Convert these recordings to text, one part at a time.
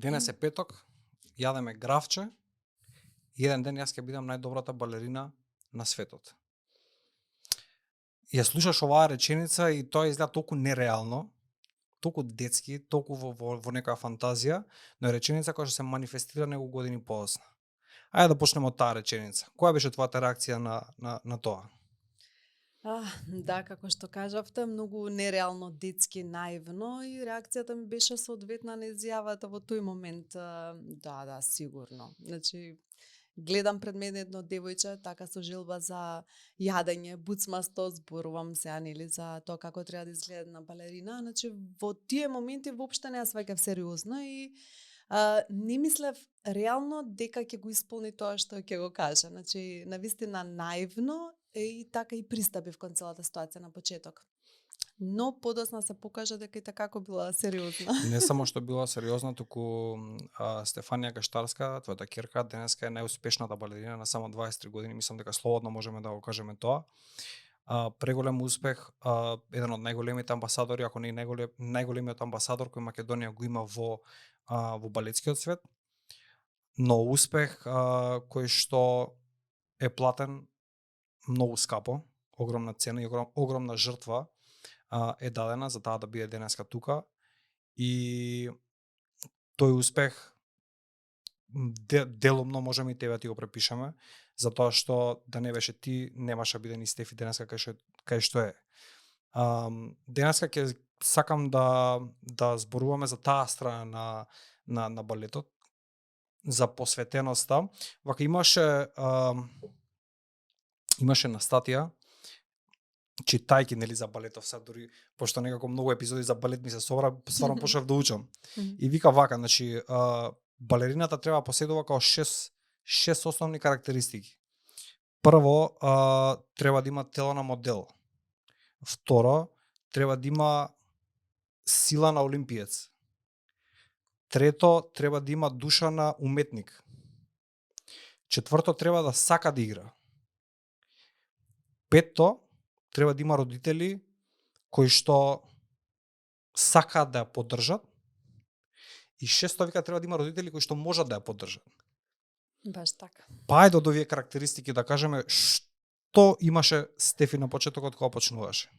денес е петок, јадеме гравче, и еден ден јас ќе бидам најдобрата балерина на светот. Ја слушаш оваа реченица и тоа изгледа толку нереално, толку детски, толку во некоја фантазија, но е реченица која што се манифестира неколку години подоцна. Ајде да почнеме од таа реченица. Која беше твојата реакција на тоа? Да, како што кажавте, многу нереално, детски, наивно и реакцијата ми беше соодветна на изјавата во тој момент. Да, сигурно. Значи, гледам пред мене едно девојче, така со желба за јадење, буцмасто, зборувам се, нели, за тоа како треба да изгледа една балерина. Значи, во тие моменти воопште не ја сваќав сериозно и не мислев реално дека ќе го исполни тоа што ќе го каже. Значи, навистина наивно и така и пристапив кон целата ситуација на почеток. Но подоцна се покажа дека и така била сериозна. Не само што била сериозна, туку Стефанија Каштарска, твојата ќерка, денеска е најуспешната балерина на само 23 години, мислам дека слободно можеме да го кажеме тоа. Преголем успех, еден од најголемите амбасадори, ако не и најголемиот амбасадор кој Македонија го има во балетскиот свет, но успех кој што е платен многу скапо, огромна цена и огромна жртва е дадена за таа да биде денеска тука, и тој успех делумно можеме и тебе ти го препишаме, затоа што да не беше ти, немаше биде ни Стефи денеска кај што е. Денеска ќе сакам да зборуваме за таа страна на балетот, за посветеноста. Вака имаше на статија, читајќи нели за балетов, сега дури пошто некако многу епизоди за балет ми се собра, стварно почнав да учам. И вика вака, значи балерината треба да поседува као 6 основни карактеристики. Прво, треба да има тело на модел. Второ, треба да има сила на олимпиец. Трето, треба да има душа на уметник. Четврто, треба да сака да игра. Петто, треба да има родители кои што сакаат да ја поддржат. И шесто, вика, треба да има родители кои што можат да ја поддржат. Баш така. Па ајде од овие карактеристики да кажеме што имаше Стефи на почетокот кога почнуваше.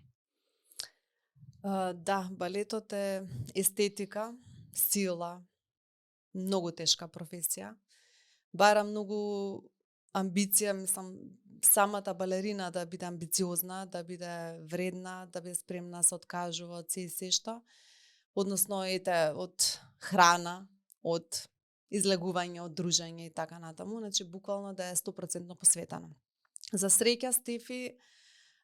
Да, балетот е естетика, сила, многу тешка професија. Бара многу амбиција, мислам, самата балерина да биде амбициозна, да биде вредна, да биде спремна да се откажува од се што. Односно, од храна, од излегување, од дружење и така натаму. Значи, буквално да е 100% посветена. За среќа, Стефи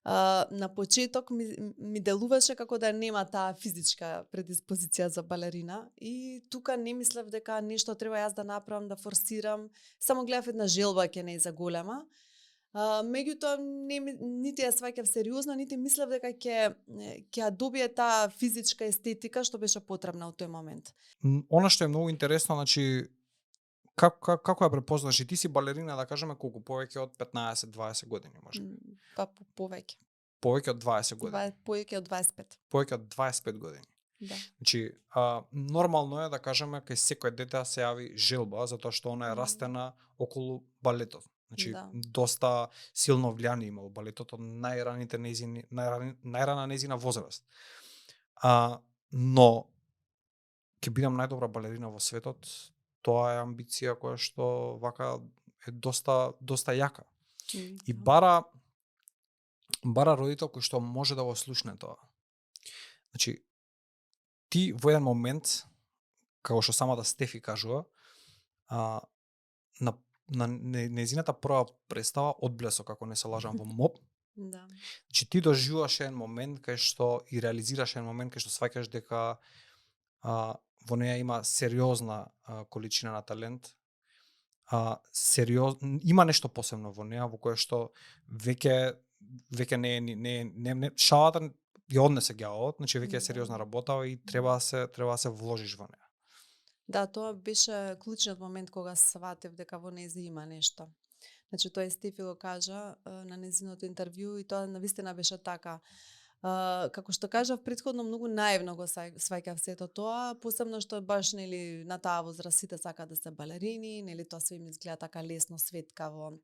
на почеток ми делуваше како да нема таа физичка предиспозиција за балерина и тука не мислев дека нешто треба јас да направам, да форсирам. Само гледав една желба ќе не заголема. Меѓутоа нити ја сваќав сериозно, нити мислев дека ќе ја добие таа физичка естетика што беше потребна во тој момент. Она што е многу интересно, значи како ја препознаш, и ти си балерина, да кажеме, колку повеќе од 15-20 години, може? Па повеќе. Повеќе од 20 години. Повеќе од 25. Повеќе од 25 години. Да. Значи, нормално е да кажеме кај секој дете се јави желба, затоа што она е растена околу балетот. Значи, доста силно влијание има во балетот од најрана нејзина возраст. Но ќе бидам најдобра балерина во светот, тоа е амбиција која што вака е доста јака. И бара родител кој што може да го слушне тоа. Значи, ти во еден момент, како што самата Стефи кажува, на нејзината прва представа Одблесок, ако не се лажам, во МОП. Да. Значи, ти доживуваш еден момент кај што и реализираш еден момент кај што сваќаш дека во неја има сериозна количина на талент. Има нешто посебно во неја, во кое што веќе не шалата ја однесе ѓавот, значи веќе е сериозна работа и треба да се вложиш во неја. Да, тоа беше клучниот момент кога сватев дека во нејзи има нешто. Значи, тоа Стефи го кажа на нејзиното интервју и тоа навистина беше така. Како што кажав претходно, многу наивно го сваќав сето тоа, посебно што баш нели на таа возраст сите сакаат да се балерини, нели тоа све им изгледа така лесно, светкаво,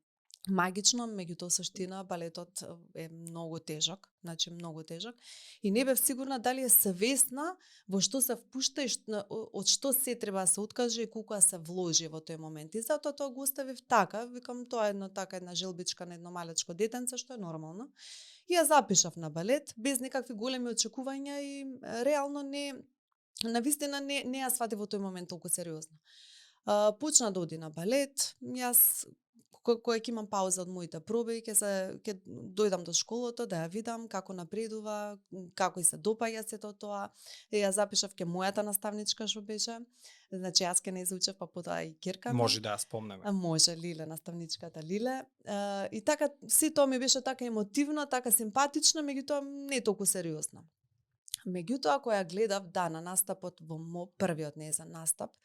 магично, меѓутоа суштина балетот е многу тежок, значи многу тежок. И не бев сигурна дали е свесна во што се впушта и од што се треба да се откаже и колку да се вложи во тој момент. И затоа тоа го оставив така, викам тоа е една желбичка на едно малечко детенце, што е нормално. И ја запишав на балет без некакви големи очекувања и реално навистина не ја сватив во тој момент толку сериозно. Почна да оди на балет, јас кога ќе имам пауза од моите проби, ќе дојдам до школото да ја видам како напредува, како и се допаѓа сето тоа. Ја запишав ке мојата наставничка што беше. Значи јас ке не изучев, па потоа и ќерката. Може да ја спомнеме. Може, Лиле, наставничката Лиле. И така си тоа ми беше така емотивно, така симпатично, меѓутоа не толку сериозно. Меѓутоа кога ја гледав на настапот во првиот нејзин настап,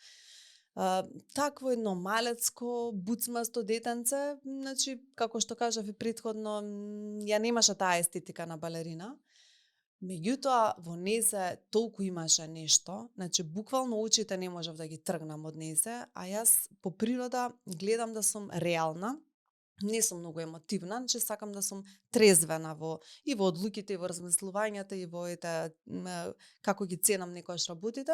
такво едно малецко, буцмасто детенце, значи, како што кажав и претходно, ја немаше таа естетика на балерина. Меѓутоа, во незе толку имаше нешто, значи, буквално очите не можев да ги тргнам од незе, а јас по природа гледам да сум реална, не сум многу емотивна, значи сакам да сум трезвена и во одлуките, и во размислувањата, и во како ги ценам некојаш работите,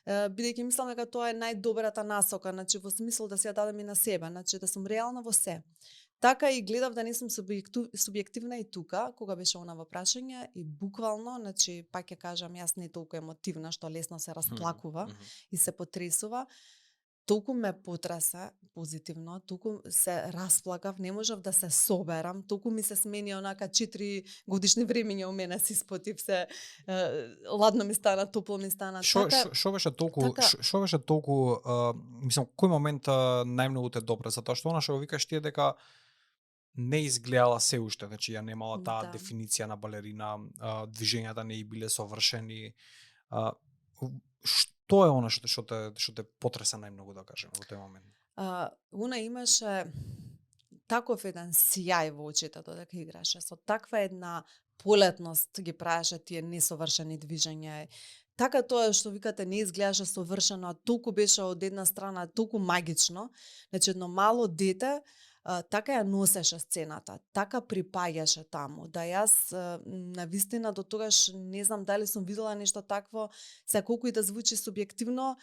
бидејќи мислам дека тоа е најдобрата насока, значи во смисол да се ја дадам и на себе, значи да сум реална во се. Така и гледав да не сум субјективна и тука, кога беше она во прашање, и буквално, значи, пак ќе кажам, јас не толку емотивна, што лесно се расплакува и се потресува, толку ме потресе позитивно, толку се расплакав, не можев да се соберам, толку ми се смени онака 4 годишни времиња у мене се испотив се, ладно ми стана, топло ми стана. Шо беше толку, мислам, кој момент најмногу те допре, затоа што она што го викаш тие дека не изгледала се уште, значи ја немала таа дефиниција на балерина, движењата не и биле совршени. Што е она што те потресе најмногу, да кажеме, во тој момент? Она имаше таков еден сјај во очите додека играше, со таква една полетност ги правеше тие несовршени движења. Така тоа што викате не изгледаше совршено, а толку беше од една страна толку магично, значи едно мало дете така ја носеше сцената, така припаѓаше таму, да јас навистина до тогаш не знам дали сум видела нешто такво, се колку и да звучи субјективно,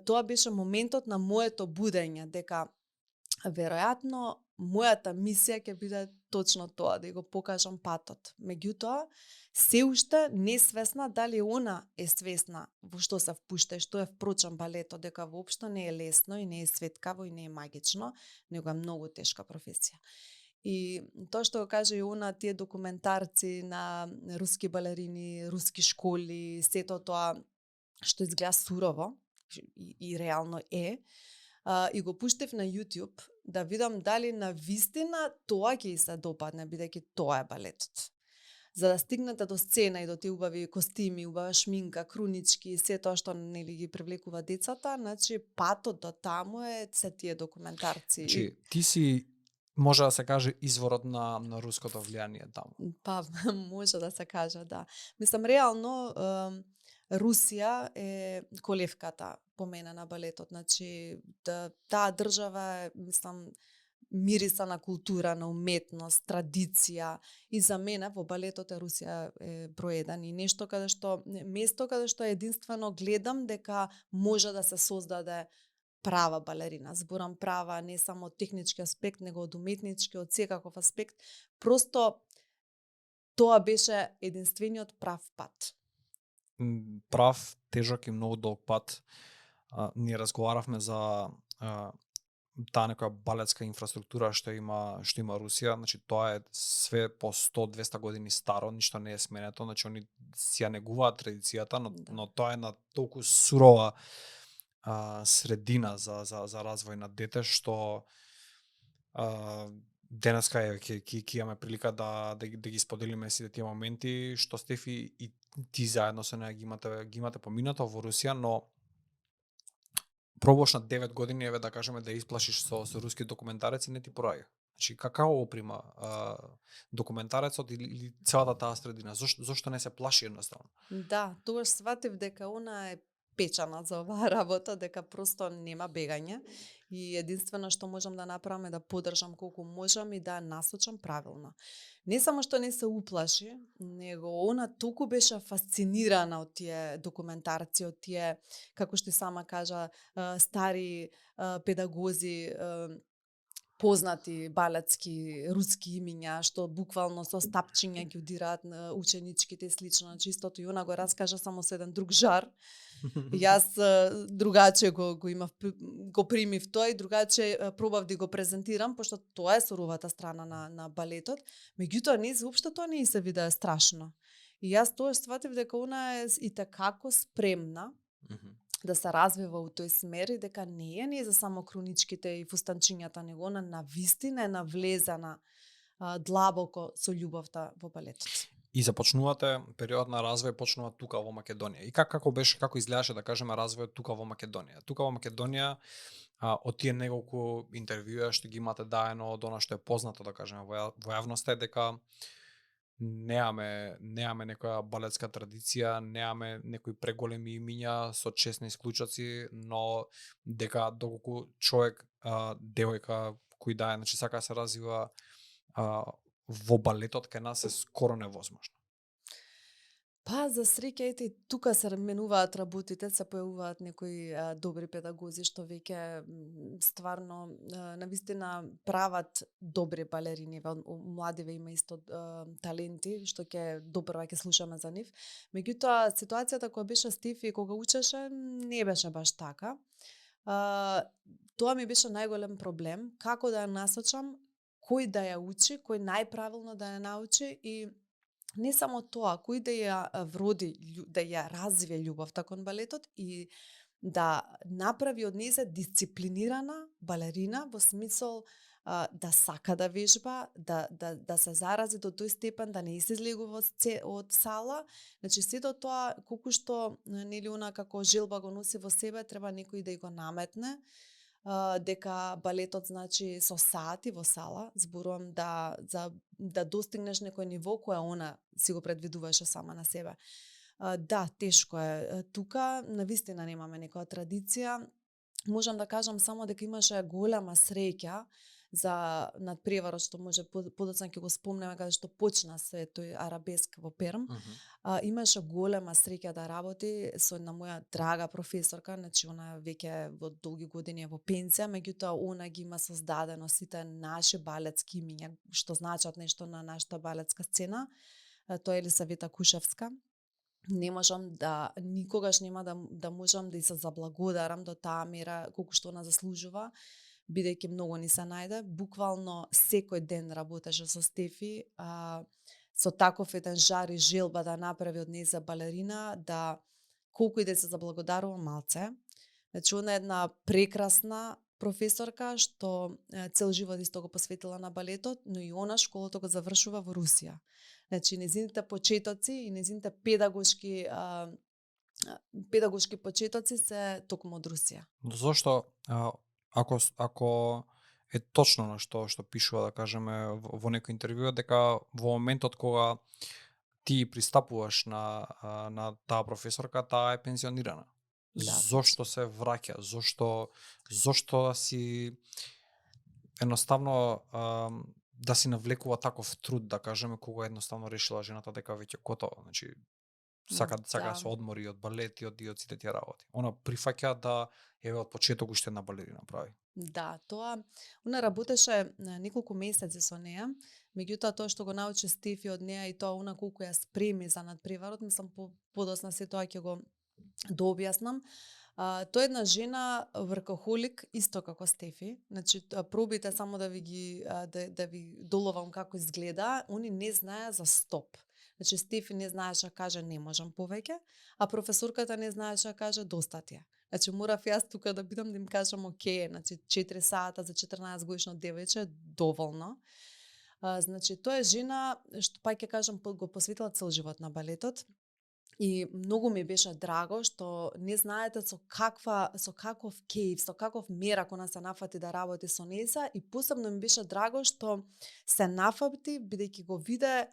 тоа беше моментот на моето будење, дека веројатно мојата мисија ќе биде точно тоа, да го покажам патот. Меѓутоа, се уште несвесна дали она е свесна во што се впушта и што е впрочем балетот, дека воопшто не е лесно и не е светкаво и не е магично, него е многу тешка професија. И тоа што го каже и она, тие документарци на руски балерини, руски школи, сето тоа што изгледа сурово и реално е, и го пуштев на YouTube да видам дали на вистина тоа ќе се допадне, бидејќи тоа е балетот. За да стигнете до сцена и до тие убави костими, убава шминка, крунички, се тоа што нели ги привлекува децата, значи патот до таму е се тие документарци. Значи, ти си, може да се каже, изворот на руското влијание таму. Па, може да се каже, да. Мислам, реално, Русија е колевката по мене на балетот, значи таа држава е, мислам, мириса на култура, на уметност, традиција, и за мене во балетот Русија е број 1 и нешто место каде што единствено гледам дека може да се создаде права балерина. Зборам права не само од технички аспект, него од уметнички, од секаков аспект. Просто тоа беше единствениот прав пат. Прав, тежок и многу долг пат. Ние разговаравме за таа некоја балетска инфраструктура што има Русија, значи тоа е све по 100-200 години старо, ништо не е сменето, значи они си ја негуваат традицијата, но тоа е на толку сурова средина за развој на дете што денеска ќе имаме прилика да ги споделиме сите тие моменти што Стефи и ти заедно со неа ги имате поминато во Русија, но пробуваш на 9 години, еве да кажеме, да исплашиш со руски документарец и не ти пораѓа. Значи, како го прима документарецот или целата таа средина? Зошто не се плаши едноставно? Да, тогаш сватив дека она е печана за оваа работа, дека просто нема бегање и единствено што можам да направам е да поддржам колку можам и да ја насочам правилно. Не само што не се уплаши, него она толку беше фасцинирана од тие документарци, од тие, како што сама кажа, стари педагози, познати балетски руски имиња што буквално со стапчиња ги удираат на ученичките и слично. Значи истото и она го раскажа само со еден друг жар. Јас другаче го имав, го примив тоа и другаче пробав да го презентирам, пошто тоа е суровата страна на балетот, меѓутоа не заопшто тоа не се виде страшно. И јас тоа сватив дека она е и како спремна да се развива у тој смер и дека не е за само круничките и фустанчињата, него она навистина е навлезена длабоко со љубовта во балетот. И започнувате период на развој почнува тука во Македонија. И како беше, како изгледаше да кажеме развојот тука во Македонија? Тука во Македонија од тие неколку интервјуа што ги имате даено, од она што е познато да кажеме во јавноста е дека неаме некоја балетска традиција, неаме некои преголеми имиња со честни исклучоци, но дека доколку човек, девојка кој да е, значи сака да се развива во балетот кај нас е скоро невозможно. Па, за среќа, ете, тука се менуваат работите, се појавуваат некои добри педагози што веќе стварно навистина прават добри балерини. Младиве има исто таленти што ќе добро ќе слушаме за нив. Меѓутоа, ситуацијата која беше Стефи кога учеше не беше баш така. Тоа ми беше најголем проблем, како да ја насочам, кој да ја учи, кој најправилно да ја научи и не само тоа, кој да ја вроди, да ја развие љубовта кон балетот и да направи од неја дисциплинирана балерина во смисол да сака да вежба, да се зарази до тој степен да не се излегува од сала. Значи сето тоа колку што нели она како желба го носи во себе, треба некој да го наметне. Дека балетот значи со сати во сала, зборувам да достигнеш некој ниво кое она си го предвидуваше сама на себе. Да, тешко е. Тука навистина немаме некоја традиција. Можам да кажам само дека имаше голема среќа за надпреварот што може подоцна ќе го спомнеме каде што почна се тој арабеск во Перм. Имаше голема среќа да работи со една моја драга професорка, значи она веќе во долги години е во пензија, меѓутоа она ги има создадено сите наши балетски имиња што значат нешто на нашата балетска сцена. Тоа е Елисавета Кушевска. Не можам никогаш нема да можам да се заблагодарам до таа мера колку што она заслужува, бидејќи многу ни се најде. Буквално секој ден работеше со Стефи, со таков еден жар и желба да направи од неја балерина, да колку и да се заблагодарува малце. Значи, она е една прекрасна професорка што цел живот исто го посветила на балетот, но и она школото го завршува во Русија. Значи, незините почетоци и незините педагошки почетоци се токму од Русија. Зошто, ако е точно на што пишува, да кажеме, во некој интервју, дека во моментот кога ти пристапуваш на таа професорка, таа е пензионирана. Да, зошто се враќа? Зошто си едноставно да си навлекува таков труд, да кажеме, кога едноставно решила жената дека веќе готова, значи сака да се одмори од балет и од сите тие работи. Она прифаќа да еве од почеток уште една балерина прави. Да, она работеше неколку месеци со неа, меѓутоа тоа што го научи Стефи од неа и тоа она колку ја спреми за надпреварот, мислам подосна се тоа ќе го дообјаснам. Тоа е една жена вркохолик исто како Стефи. Значи пробите само да ви доловам како изгледа, они не знаеа за стоп. Значи Стефи не знаеше да каже не можам повеќе, а професорката не знаеше да каже доста ти е. Значи морав јас тука да бидам да им кажам окей, значи 4 сата за 14 годишно девојче доволно. Значи тоа е жена што пак ќе кажам го посветила цел живот на балетот И многу ми беше драго што не знаете со каков кейф, со каков мерак она се нафати да работи со неса, и посебно ми беше драго што се нафати бидејќи го виде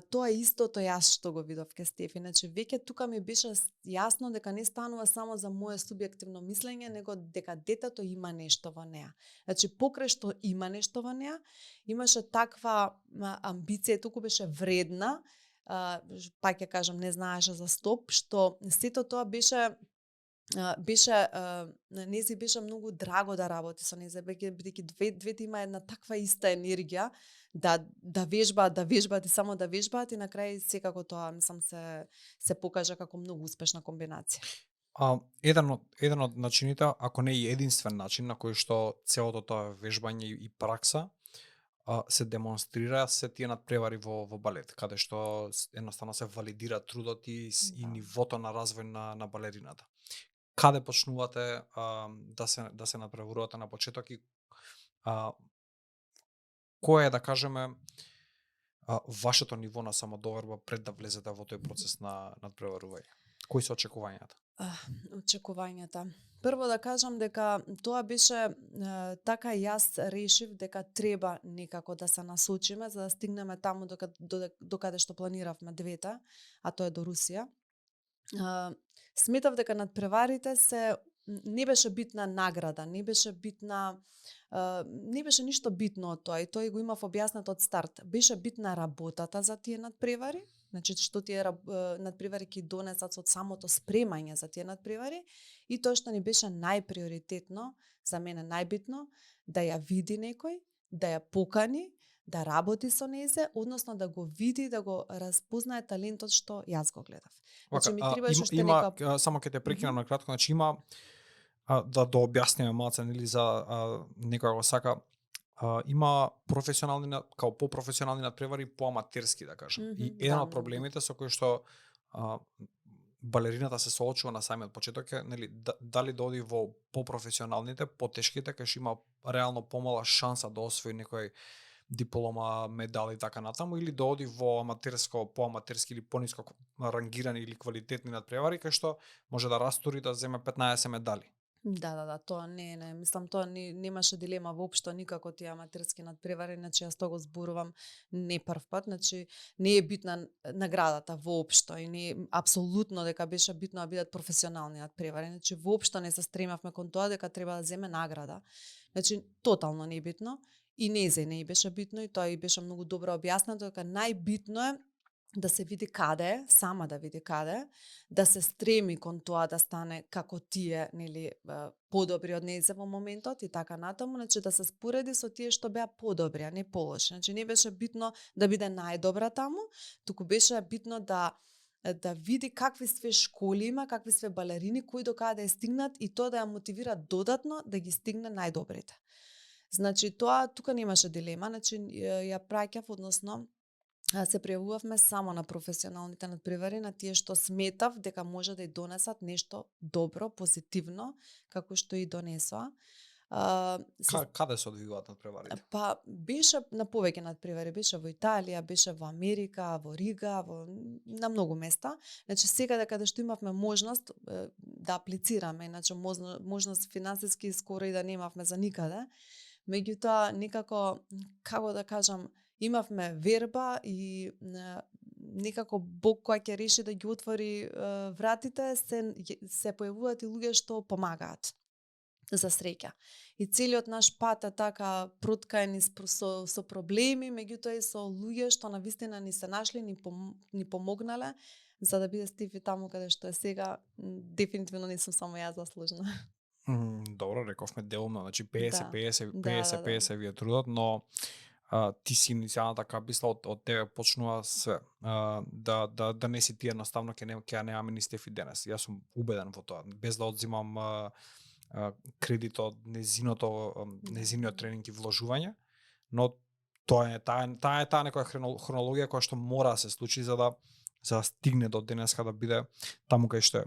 тоа истото јас што го видов ке Стефи. Значи веќе тука ми беше јасно дека не станува само за мое субјективно мислење, него дека детето има нешто во неа. Значи покрај што има нешто во неа, имаше таква амбиција, толку беше вредна, пак ќе кажам, не знаеше за стоп, што сето тоа беше нези беше многу драго да работи со незе, бидејќи двете има една таква иста енергија да вежбаат и само да вежбаат, и на крај секако тоа мислам се покажа како многу успешна комбинација. Еден од начините, ако не и единствен начин на кој што целото тоа вежбање и пракса се демонстрира се тие надпревари во балет, каде што едноставно се валидира трудот и нивото на развој на балерината. Каде почнувате да се надпреварувате на почеток и кој е, да кажеме, вашето ниво на самодоверба пред да влезете во тој процес на надпреварување? Кои се очекувањата? Очекувањата. Прво да кажам дека тоа беше така, јас решив дека треба некако да се насочиме за да стигнеме таму докаде што планиравме двете, а тоа е до Русија. Сметав дека надпреварите не беше битна награда, не беше ништо битно од тоа, и тој го имав објаснет од старт. Беше битна работата за тие надпревари, значи што тие надпревари ќе донесат од самото спремање за тие надпревари, и тоа што ни беше најприоритетно, за мене најбитно, да ја види некој, да ја покани, да работи со незе, односно да го види, да го разпознае талентот што јас го гледав. Значи ми требаше само ќе те прекинам на кратко, значи има да објасниме малце, нели, за некој го сака, има професионални као попрофесионални надпревари, поаматерски, да кажам. И еден од проблемите со кој што балерината се соочува на самиот почеток е, нели, дали да оди во попрофесионалните, потешките, кај што има реално помала шанса да освои некој диплома, медал и така натаму, или да оди во аматерско, поаматерски или пониско рангирани или квалитетни надпревари, кај што може да растури да земе 15 медали. Да, тоа не, мислам, тоа немаше дилема воопшто никако тие аматерски надпревари, значи јас тоа го зборувам не прв пат, значи не е битна наградата воопшто, и не апсолутно дека беше битно да бидат професионални надпревари, значи воопшто не се стремавме кон тоа дека треба да земе награда. Значи тотално не е битно, и не беше битно, и тоа и беше многу добро објаснето дека најбитно е да се види каде, сама да види каде, да се стреми кон тоа да стане како тие, нели, подобри од нејзе во моментот и така натаму, значи да се спореди со тие што беа подобри, а не полоши. Значи не беше битно да биде најдобра таму, туку беше битно да види какви све школи има, какви све балерини, кои до каде стигнат, и тоа да ја мотивира додатно да ги стигне најдобрите. Значи тоа тука немаше дилема, значи ја праќав, односно се пријавувавме само на професионалните надпревари, на тие што сметав дека може да ја донесат нешто добро, позитивно, како што и донесоа. Каде се одвиваат надпреварите? Па беше на повеќе надпревари, беше во Италија, беше во Америка, во Рига, на многу места. Значи секаде каде што имавме можност да аплицираме, иначе можност финансиски скоро и да немавме за никаде. Меѓутоа некако, како да кажам, имавме верба и некако Бог кој ќе реши да ги отвори вратите, се појавуваат и луѓе што помагаат, за среќа. И целиот наш пат е така проткаен со проблеми, меѓутоа и со луѓе што навистина ни се нашли, ни помогнале, за да биде Стефи таму каде што е сега. Дефинитивно не сум само јас заслужна. Добро, рековме делумно, значи 50-50 ви е трудот, но ти си иницијалната каписла, од тебе почнува све. Да не си ти едноставно ќе немаме ни Стефи денес. Јас сум убеден во тоа, без да одзимам кредит од незиниот тренинг и вложување, но тоа е таа некоја хронологија која што мора да се случи за да стигне до денеска, да биде таму кај што е.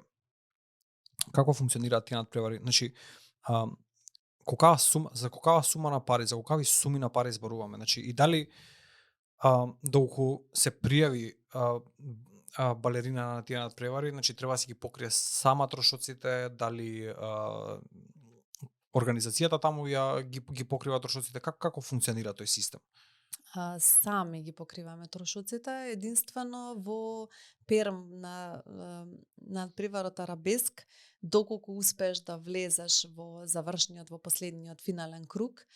Како функционираат тие надпревари? Значи, за колкава сума на пари, за колкави суми на пари зборуваме? Значи, и дали доколку се пријави балерина на тие надпревари, значи треба да си ги покрие сама трошоците, дали организацијата таму ги покрива трошоците, како функционира тој систем? Сами ги покриваме трошоците, единствено во перм на надпреварот Арабеск, доколку успееш да влезеш во завршниот, во последниот финален круг,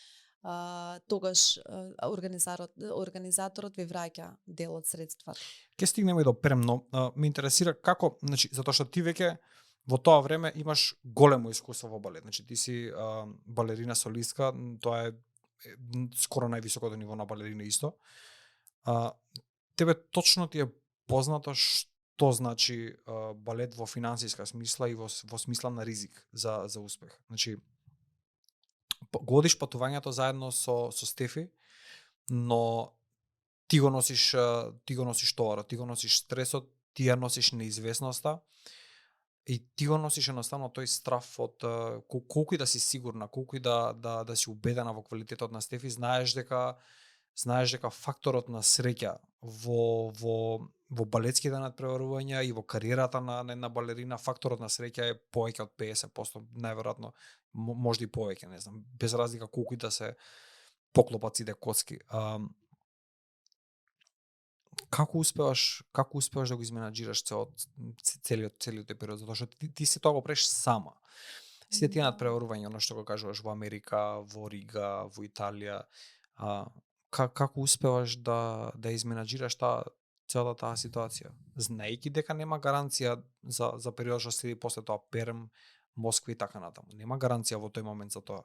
тогаш организаторот ви враќа дел од средствата. Ке стигнеме до перм, но ме интересира како, значи затоа што ти веќе во тоа време имаш големо искуство во балет. Значи ти си балерина солистка, тоа е скоро највисокото ниво на балерина исто. Тебе точно ти е познато што значи балет во финансиска смисла и во смисла на ризик за успех. Значи го одиш патувањето заедно со Стефи, но ти го носиш товарот, ти го носиш стресот, ти ја носиш неизвестноста и ти го носиш едноставно тој страф од колку и да си сигурна, колку и да си убедена во квалитетот на Стефи, знаеш дека факторот на среќа во балетските надпреварувања и во кариерата на една балерина, факторот на среќа е повеќе од 50%, најверојатно можда и повеќе, не знам, без разлика колку и да се поклопат сите коцки. Како успеваш да го изменаџираш целиот тој период, затоа што ти си тоа го преш сама. Сите тие надпреварувања, оно што го кажуваш во Америка, во Рига, во Италија, како успеваш да изменаџираш целата таа ситуација, знаејќи дека нема гаранција за период што следи после тоа, Перм, Москва и така натаму. Нема гаранција во тој момент за тоа.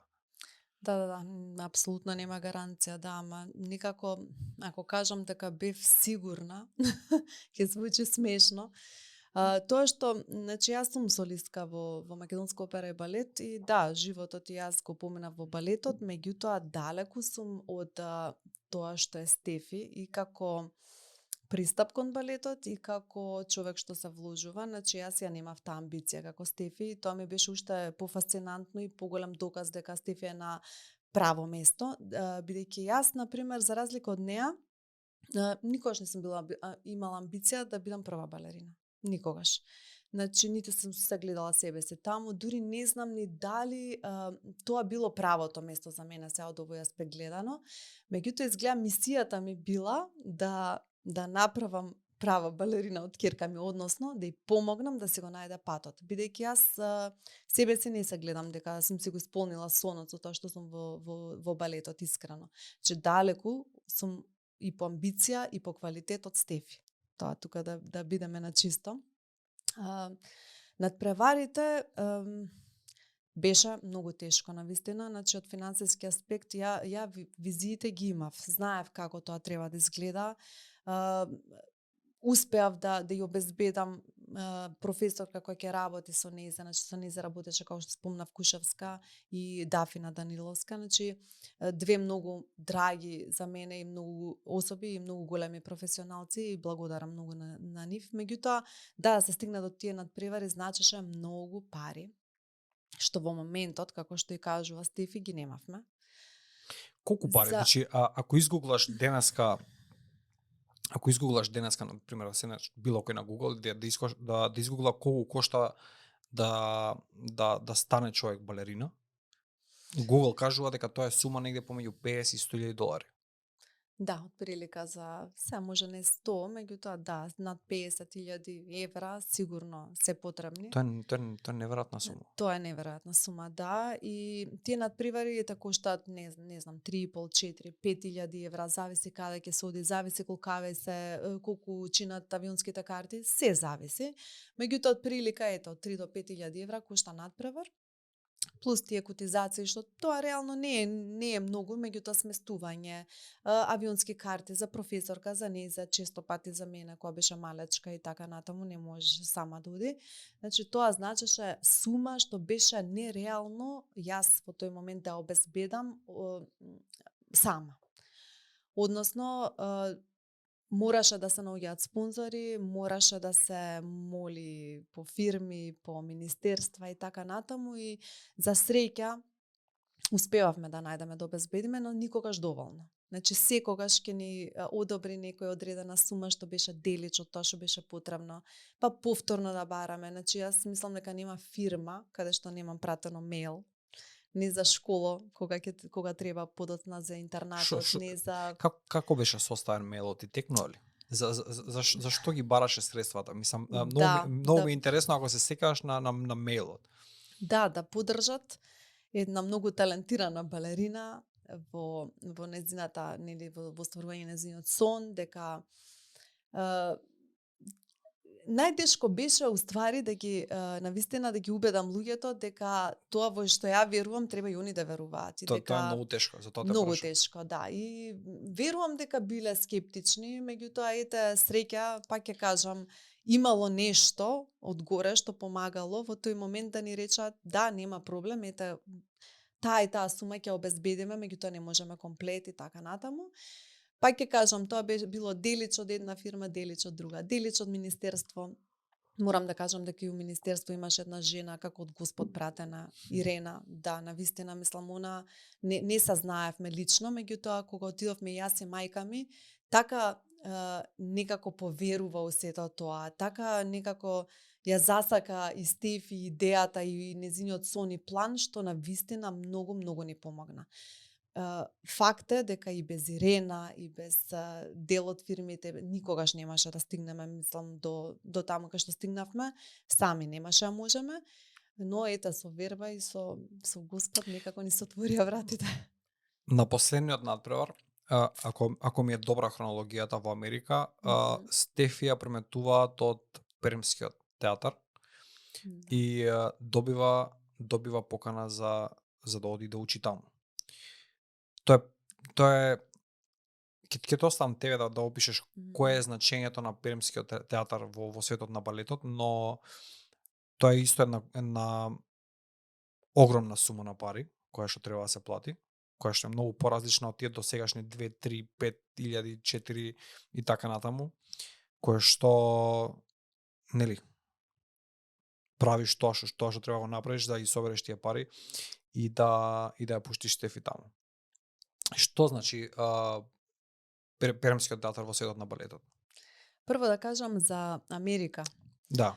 Да, апсолутно нема гаранција, ама никако, ако кажам дека бев сигурна, ќе звучи смешно. Тоа што, значи јас сум солистка во Македонска опера и балет и да, животот и јас го поминав во балетот, меѓутоа далеку сум од тоа што е Стефи и како пристап кон балетот и како човек што се вложува, значи јас ја немав таа амбиција како Стефи и тоа ми беше уште пофасцинантно и поголем доказ дека Стефи е на право место, бидејќи јас на пример за разлика од неа никогаш не сум имала амбиција да бидам прва балерина. Никогаш. Значи, ниту сум се гледала себе се таму, дури не знам ни дали тоа било правото место за мене се од овој аспект гледано. Меѓутоа, изгледа мисијата ми била да направам права балерина од ќерка ми, односно да ја помогнам да си го најде патот. Бидејќи јас себе си не се гледам дека сум си го исполнила сонот со тоа што сум во балетот, искрено. Че далеку сум и по амбиција и по квалитет од Стефи. Тоа тука да бидеме на чисто. Надпреварите беше многу тешко навистина, значи од финансиски аспект ја визиите ги имав, знаев како тоа треба да изгледа. Успеав да ја обезбедам професорка која ќе работи со нејзе, значи со нејзе работеше, како што спомнав, Кушевска и Дафина Даниловска, значи две многу драги за мене и многу особи и многу големи професионалци и благодарам многу на нив. Меѓутоа, да се стигна до тие надпревари значеше многу пари, што во моментот, како што и кажува Стефи, ги немавме. Колку пари? Значи, ако изгуглаш денеска, на пример, седнеш било кој на Google, да изгугла колку кошта да стане човек балерина, Google кажува дека тоа е сума негде помеѓу 50 и 100.000 долари. Да, отприлика за се може не 100, меѓутоа да, над 50.000 евра сигурно се потребни. Тоа е неверојатна сума. Тоа е неверојатна сума, да, и тие надпревари коштаат не знам 3,5, 4, 5.000 евра, зависи каде ќе се оди, зависи колку чинат авионските карти, се зависи. Меѓутоа отприлика ето 3 до 5.000 евра кошта надпревар. Плюс тие котизации, што тоа реално не е многу, меѓутоа сместување, авионски карти за професорка, за нејзе, често пати за мене, која беше малечка и така натаму, не можеше сама да оди. Значи, тоа значеше сума што беше нереално јас во тој момент да обезбедам сама. Односно, мораше да се наоѓаат спонзори, мораше да се моли по фирми, по министерства и така натаму и за среќа успевавме да најдеме да обезбедиме, но никогаш доволно. Значи секогаш ќе ни одобри некој одредена сума што беше делич од тоа што беше потребно, па повторно да бараме. Значи јас мислам дека нема фирма каде што немам пратено мејл, не за школа кога треба подоцна за интернатот, не за Како беше составен мејлот и текнува ли? За што ги бараше средствата? Мислам, многу ми е интересно ако се секаш на мејлот. Да поддржат една многу талентирана балерина во нејзината, нели, во стварување нејзиниот сон, дека најтешко беше уствари да ги навистина да ги убедам луѓето дека тоа во што ја верувам треба и они да веруваат, и дека тоа е многу тешко, за тоа те многу прашам. тешко, да. И верувам дека биле скептични, меѓутоа ете среќа, пак ќе кажам, имало нешто од горе што помагало во тој момент да ни речат да, нема проблем, ете таа и таа сума ќе обезбедиме, меѓутоа не можеме комплет и така натаму. Пак ќе кажам, тоа било делич од една фирма, делич од друга, делич од министерство. Морам да кажам дека и у министерство имаше една жена како од Господ пратена, Ирена, да, навистина мислам она не се знаевме лично, меѓутоа кога отидовме јас и мајка ми, така некако поверува во сето тоа, така некако ја засака и Стефи идејата и нејзиниот сон и план што навистина многу ни помогна. Факт е дека и без Ирена и без дел од фирмите никогаш немаше да стигнеме, мислам, до таму кај што стигнавме, сами немаше да можеме, но ете со верба и со Господ некако ни се отворија вратите. На последниот надпревар, ако ми е добра хронологијата во Америка, Стефи ја преметуваат од Пермскиот театар и добива покана за да оди да учи таму. Тоа е ќе те оставам тебе да опишеш кое е значењето на Пермскиот театар во светот на балетот, но тоа е исто една огромна сума на пари која што треба да се плати, која што е многу поразлична од тие досегашни 2, 3, 5 илјади, 4 и така натаму, која што нели правиш тоа што треба да го направиш да ги собереш тие пари и да ја пуштиш Стефи таму. Што значи Пермскиот театар во светот на балетот? Прво да кажам за Америка. Да.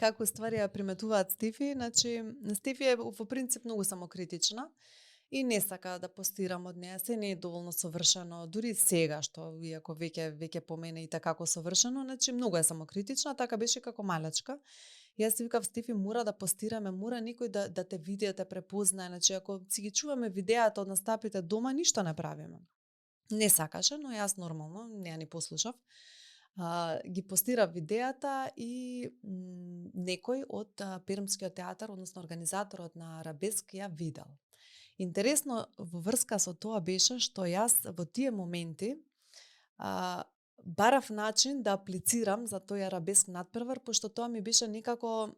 Како ствари ја приметуваат Стефи, значи Стефи е во принцип многу самокритична и не сака да постирам од неа, се не е доволно совршено, дури сега што иако веќе помене и како совршено, значи многу е самокритична, така беше како малечка. Јас си викав Стефи мора да постираме, мора никој да те види, да те препознае, значи ако си ги чуваме видеата од настапите дома, ништо не правиме. Не сакаше, но јас нормално, не ја ни послушав. Ги постира видеата и некој од Пермскиот театар, односно организаторот на Арабеск ја видел. Интересно во врска со тоа беше што јас во тие моменти барав начин да аплицирам за тој Арабеск надпревар, пошто тоа ми беше некако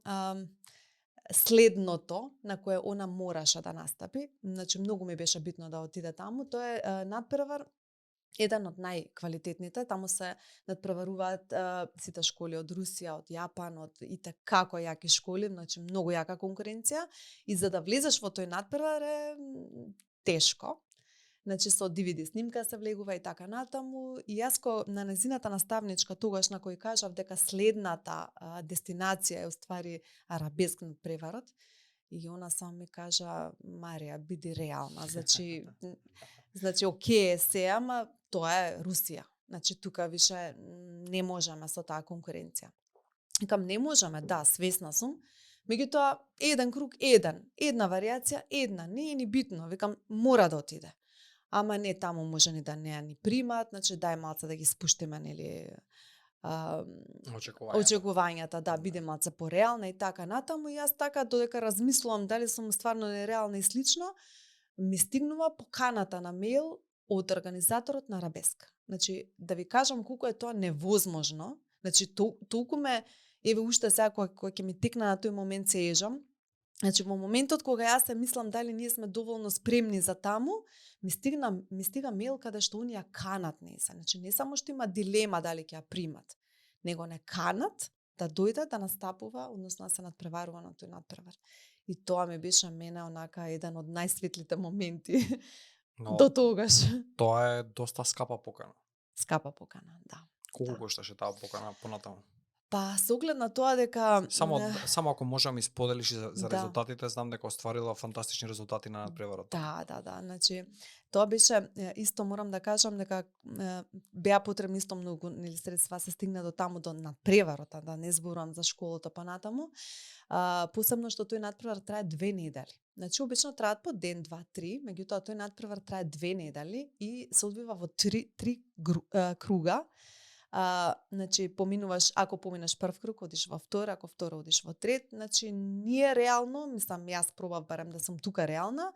следното на кое она мораше да настапи. Значи многу ми беше битно да отиде таму. Тоа е надпревар еден од најквалитетните, таму се надпреваруваат сите школи од Русија, од Јапан, од како јаки школи, значи многу јака конкуренција и за да влезеш во тој надпревар е тешко. Значи со DVD снимка се влегува и така натаму и јас на нејзината наставничка тогаш на кој кажав дека следната дестинација е уствари Арабеск надпреварот и она само ми кажа Марија биди реална, значи окей се, ама тоа е Русија. Значи тука више не можеме со таа конкуренција. Викам не можеме, да, свесна сум. Меѓутоа еден круг, една варијација, не е ни битно. Викам мора да отиде. Ама не таму може ни да не ни примат, значи дај малце да ги спуштиме, нели очекувањата, да, биде малце пореална и така натаму. И јас така додека размислувам дали сум стварно нереална и слично, ми стигнува поканата на мејл од организаторот на Арабеск. Значи, да ви кажам колку е тоа невозможно, значи толку ме, еве уште сега кога ќе ми текна на тој момент се ежам, значи во моментот кога јас се мислам дали ние сме доволно спремни за таму, ми стига мејл каде што они ја канат неса. Значи не само што има дилема дали ќе ја примат, него не канат да дојде да настапува, односно да се надпреварува на тој надпревар. И тоа ми беше мене онака еден од најсветлите моменти Но До тогаш. тоа е доста скапа покана. Скапа покана, да. Колку Да. кошташе таа покана понатаму? Па со оглед на тоа дека Само ако можам исподелиш за да. резултатите, знам дека остварила фантастични резултати на надпреварот. Да. Значи, тоа беше исто морам да кажам дека беа потребни исто многу нели средства се стигна до таму до надпреварот, да не зборувам за школата понатаму. Посебно што тој надпревар трае 2 недели. Значи обично траат по ден, 2, 3, меѓутоа тој надпревар трае 2 недели и се одвива во 3 круга. Значи поминуваш, ако поминеш прв круг, одиш во втор, ако втор одиш во трет, значи ние реално, мислам јас пробав барем да сум тука реална,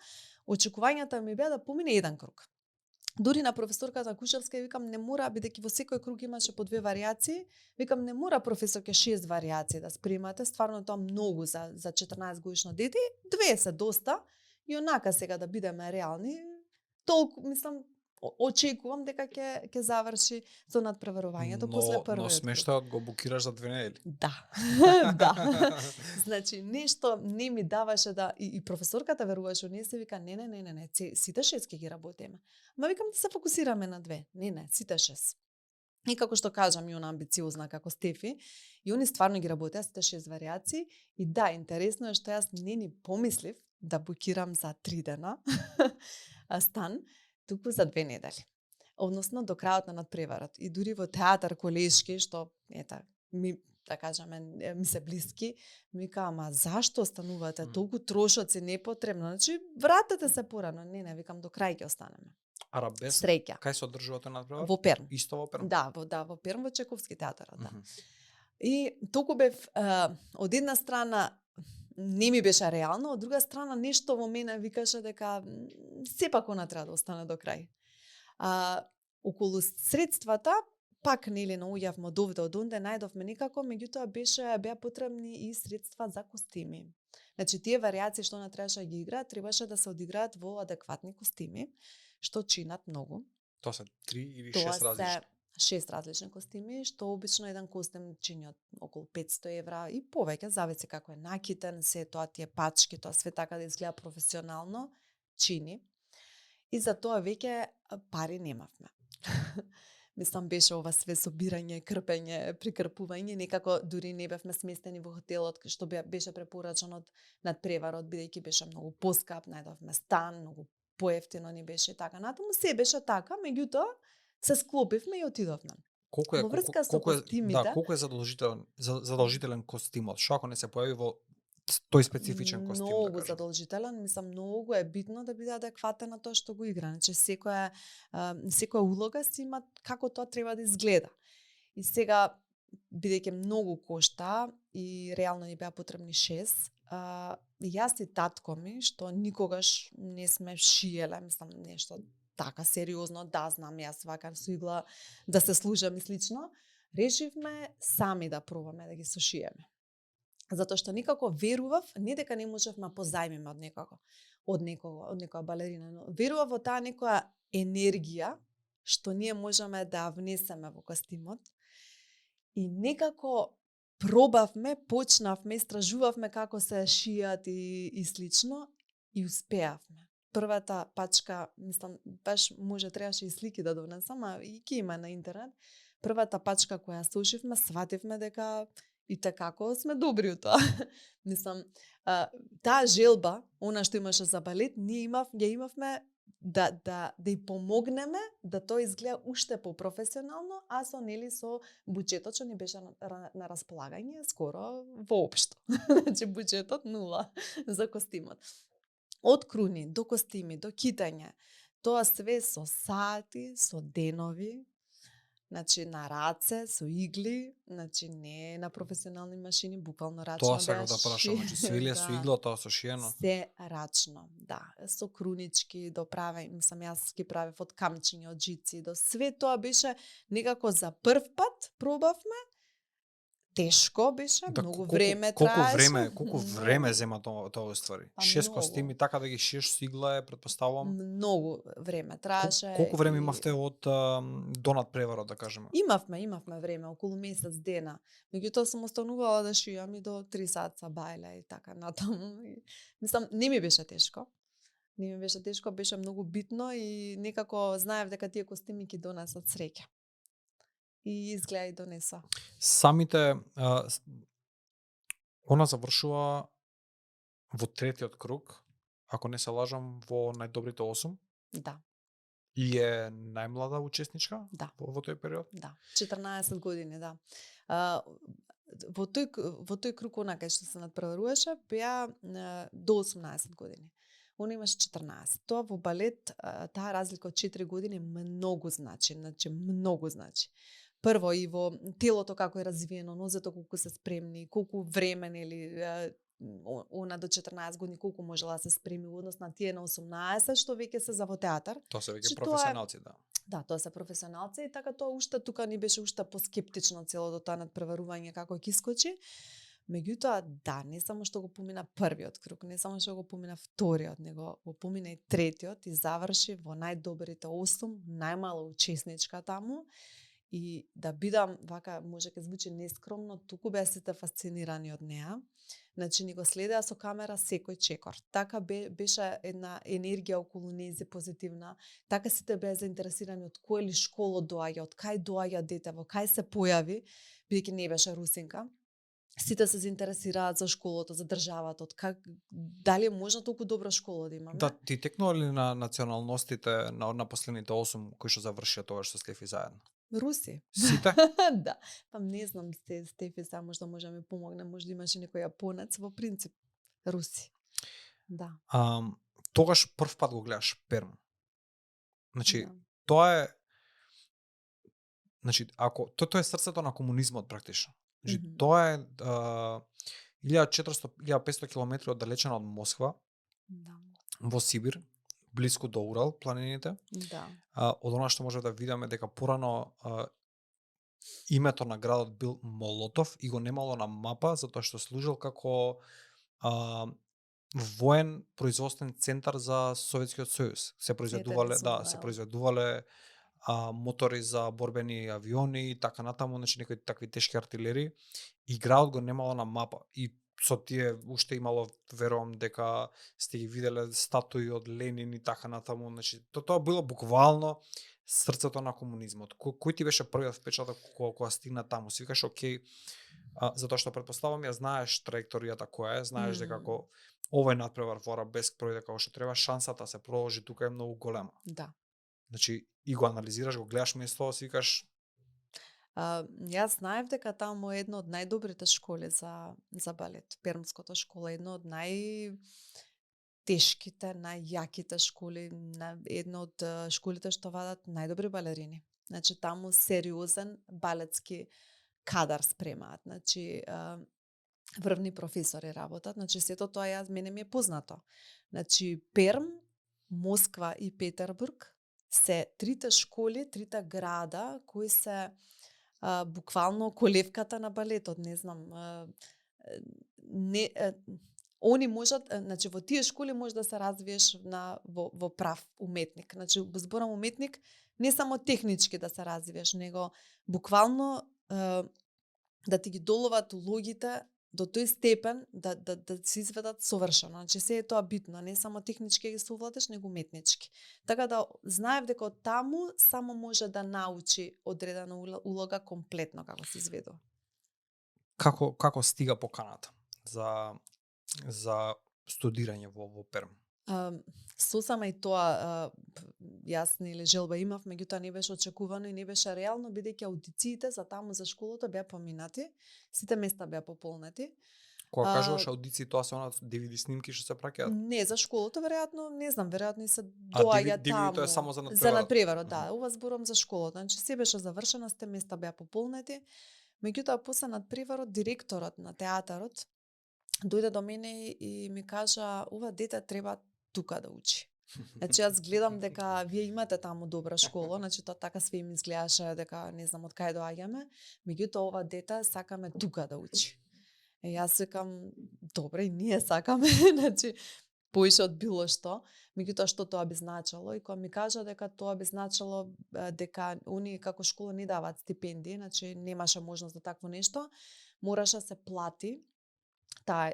очекувањата ми беа да помине еден круг. Дури на професорката Кушевска викам не мора, бидејќи во секој круг имаше по 2 варијации, викам не мора професорке 6 варијации да спремате, стварно тоа многу за 14 годишно дете, 2 се доста. И онака сега да бидеме реални, толку мислам очекувам дека ќе заврши со надпреварувањето после првиот. Но смештајот го букираш за 2 недели. Да. Да. Значи нешто не ми даваше да и професорката веруваше, не се вика не, сите 6 ќе ги работиме. Ма викам да се фокусираме на 2. Не, сите 6. И како што кажам, и она амбициозна како Стефи, и они стварно ги работеа сите 6 варијации. И да, интересно е што јас не ни помислив да букирам за 3 дена стан, туку за 2 недели. Односно до крајот на надпреварот. И дури во театар колешки, што ми да кажеме ми се блиски, ми кажа, ама зашто останувате толку трошоци непотребно? Значи вратете се порано. Не, викам до крај ќе останеме. Арабеск, Среќа. Кај се одржува тој надпревар? Во Перм. Исто во Перм? Да, во Перм, во Чековски театар, да. И толку бев од една страна не ми беше реално, од друга страна нешто во мене викаше дека сепак она треба да остане до крај. Околу средствата пак нели наоѓавме од овде од онде, најдовме некако, меѓутоа беа потребни и средства за костими. Значи тие варијации што она требаше да ги играат, требаше да се одиграат во адекватни костими, што чинат многу. Тоа се 3 или 6 различни? Тоа се 6 различни костими, што обично еден костим чини од околу 500 евра и повеќе, зависи како е накитен, се тоа тие пачки, тоа све така да изгледа професионално, чини. И за тоа веќе пари немавме. Мислам беше ова све собирање, крпење, прикрпување, некако дури не бевме сместени во хотелот што беше препорачан од надпреварот, бидејќи беше многу поскап, најдовме стан, многу поевтино ни беше така. Натаму се беше така, меѓутоа се склопивме и отидовме. Колку е Во врска со костимите, колку е задолжителен костимот? Што ако не се појави во тој специфичен костим, многу да кажем? задолжителен, мислам многу е битно да биде адекватен на тоа што го игра. Значи секоја улога си има како тоа треба да изгледа. И сега бидејќи многу кошта и реално ни беа потребни 6, јас и татко ми што никогаш не сме шиеле, мислам нешто така сериозно, да знам јас вака со игла да се служам и слично, решивме сами да пробаме да ги сошиеме. Затоа што некако верував, не дека не можевме позајмиме од некого, од некоја балерина, но верував во таа некоја енергија што ние можеме да внесеме во костимот. И некако пробавме, почнавме, истражувавме како се шијат и слично и успеавме. Првата пачка, мислам, баш може требаше и слики да донесам, а и ќе има на интернет. Првата пачка која сушивме, свативме дека и како сме добри у тоа. Мислам, таа желба, она што имаше за балет, ние имавме да и помогнеме да тоа изгледа уште попрофесионално, а со буџетот што ни беше на располагање скоро воопшто. Значи буџетот 0 за костимот. Од круни до костими, до китање, тоа све со сати, со денови, значи на раце, со игли, значи не на професионални машини, буквално рачно. Тоа сакав да прашам, значи свиле со игла, тоа со шиено? Се рачно, да. Со крунички до праве, мислам јас ги правев од камчиња, од жици, до све тоа беше некако за прв пат пробавме. Тешко беше, многу време траеше. Колку време зема тоа ствари? 6 костими така да ги шиеш со игла е, претпоставувам. Многу време траеше. Колку време имавте од до надпреварот, да кажеме? Имавме време, околу месец дена. Меѓутоа сум останувала да шијам и до 3 саца бајле и така натаму. Мислам, не ми беше тешко. Не ми беше тешко, беше многу битно и некако знаев дека тие костими ќе донесат среќа. И изгледа и донеса. Самите она завршува во третиот круг, ако не се лажам, во најдобрите 8. Да, И е најмлада учесничка Да. во тој период. да. 14 години, да. А, во тој круг она кај што се надпреваруваше беа до 18 години. Она имаше 14. Тоа во балет, таа разлика од 4 години многу значи, многу значи. Прво и во телото како е развиено, нозето колку се спремни, колку време нели она до 14 години колку можела да се спреми во однос на тие на 18 што веќе се за во театар. Тоа се веќе Че тоа е- професионалци, да. Да, тоа се професионалци и така тоа уште тука ни беше уште поскептично целото тоа надпреварување како ќе искочи. Меѓутоа, да, не само што го помина првиот круг, не само што го помина вториот, него го помина и третиот и заврши во најдобрите 8, најмала учесничка таму. И да бидам вака, може ќе звучи нескромно, туку беа сите фасцинирани од неа. Значи ни го следеа со камера секој чекор. Така беше една енергија околу нејзи позитивна. Така сите беа заинтересирани од кој ли школо доаѓа, од кај доаѓа дете, во кај се појави, бидејќи не беше русинка. Сите се заинтересираат за школото, за државата, од дали е можно толку добра школа да имаме? Да, ти текнува ли на националностите на последните 8 кои што завршија тоа што Стефи заедно? Руси. Сите? Да. Па не знам, Стефи само што може да ми помогне, може да имаше некој јапонец, во принцип руси. Да. Тогаш прв пат го гледаш Перм. Значи, Да. тоа е ако тоа е срцето на комунизмот практично. Значи, Мгм. тоа е 1400-1500 километри оддалечено од Москва, Да. во Сибир, блиску до Урал, планините. Да. Од она што може да видиме дека порано името на градот бил Молотов и го немало на мапа затоа што служил како воен производствен центар за Советскиот сојуз. Се произведувале, се произведувале мотори за борбени авиони и така натаму, значи некои такви тешки артилери и градот го немало на мапа. И со тие уште имало, верувам дека сте ги виделе статуи од Ленин и така натаму, значи тоа било буквално срцето на комунизмот. Кој ти беше првиот впечаток кога стигна таму? Си викаш окей, затоа што претпоставам ја знаеш траекторијата која е, знаеш дека ако овој надпревар во Арабеск пројде како што треба, шансата се продолжи тука е многу голема. Да. Значи и го анализираш, го гледаш место, си викаш Јас знаев дека таму е едно од најдобрите школи за балет. Пермската школа е едно од најтешките, најјаките школи, едно од школите што вадат најдобри балерини. Значи таму сериозен балетски кадар спремаат. Значи врвни професори работат. Значи сето тоа мене ми е познато. Значи Перм, Москва и Петербург се трите школи, трите града кои се буквално колевката на балетот, не знам. Они можат, значи во тие школи може да се развиеш во прав уметник. Значи во зборам уметник не само технички да се развиеш, него буквално да ти ги доловат улогите до тој степен да се изведат совршено. Значи се е тоа битно, не само технички ги совладеш, него уметнички. Така да знаев дека од таму само може да научи одредена улога комплетно како се изведува. Како стига поканата за студирање во Перм? Сосама и тоа јас нели желба имав, меѓутоа не беше очекувано и не беше реално, бидејќи аудициите за таму за школата беа поминати, сите места беа пополнети. Кога кажуваш аудиции, тоа се она DVD снимки што се праќаат? Не, за школата веројатно, не знам, веројатно и се доаѓа таму. DVD-то е само за надпреварот. За надпреварот, да. Ова зборам за школата. Значи се беше завршено, сите места беа пополнети. Меѓутоа после надпреварот директорот на театарот дојде до мене и ми кажа: "Ова дете треба тука да учи." Значи јас гледам дека вие имате таму добра школа, значи тоа така све им изгледаше дека не знам од кај доаѓаме, меѓутоа ова дете сакаме тука да учи. Јас викам, добре, и ние сакаме, значи поише од било што, меѓутоа што тоа би значило и кога ми кажа дека тоа би значило дека они како школа не даваат стипендии, значи немаше можност за такво нешто, мораше да се плати таа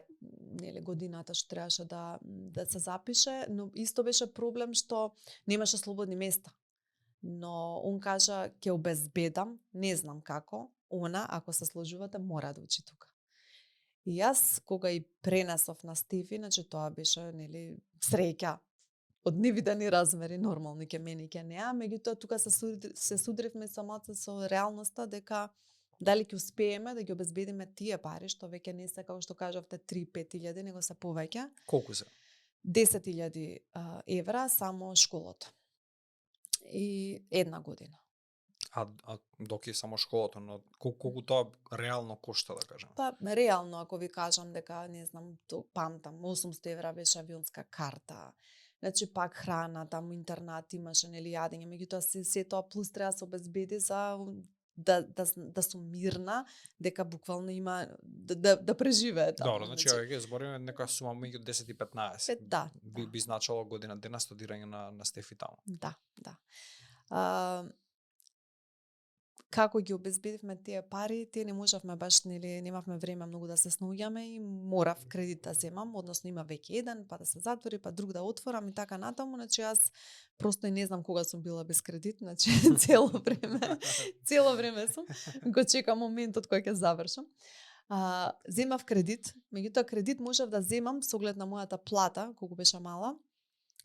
нели годината што требаше да се запише, но исто беше проблем што немаше слободни места. Но он кажа ќе обезбедам, не знам како, она ако се сложувате мора да учи тука. И јас кога и пренесов на Стефи, значи тоа беше нели среќа од невидени размери, нормално ќе мене ќе неа, меѓутоа тука се судривме самоци со реалноста дека дали ќе успееме да ги обезбедиме тие пари што веќе не се како што кажавте 3-5 илјади, него се повеќе. Колку се? 10.000 евра само школото. И една година. А док е само школото, но колку тоа реално кошта, да кажам? Па реално ако ви кажам дека не знам, памтам 800 евра беше авионска карта. Значи пак храна, таму интернат имаше нели јадење, меѓутоа се тоа плюс треба да се обезбеди за да сум мирна, дека буквално има да преживее таму. Добро, значи ќе збориме нека сума меѓу 10 и 15. Да. Би значило година дена студирање на Стефи таму. Да. Како ги обезбедивме тие пари, тие не можевме баш, нели, немавме време многу да се снаоѓаме и морав кредит да земам, односно има веќе еден, па да се затвори, па друг да отворам и така натаму, значи јас просто и не знам кога сум била без кредит, значи цело време сум, го чекам моментот кој ќе завршам. Земав кредит, меѓутоа кредит можев да земам со оглед на мојата плата, колку беше мала,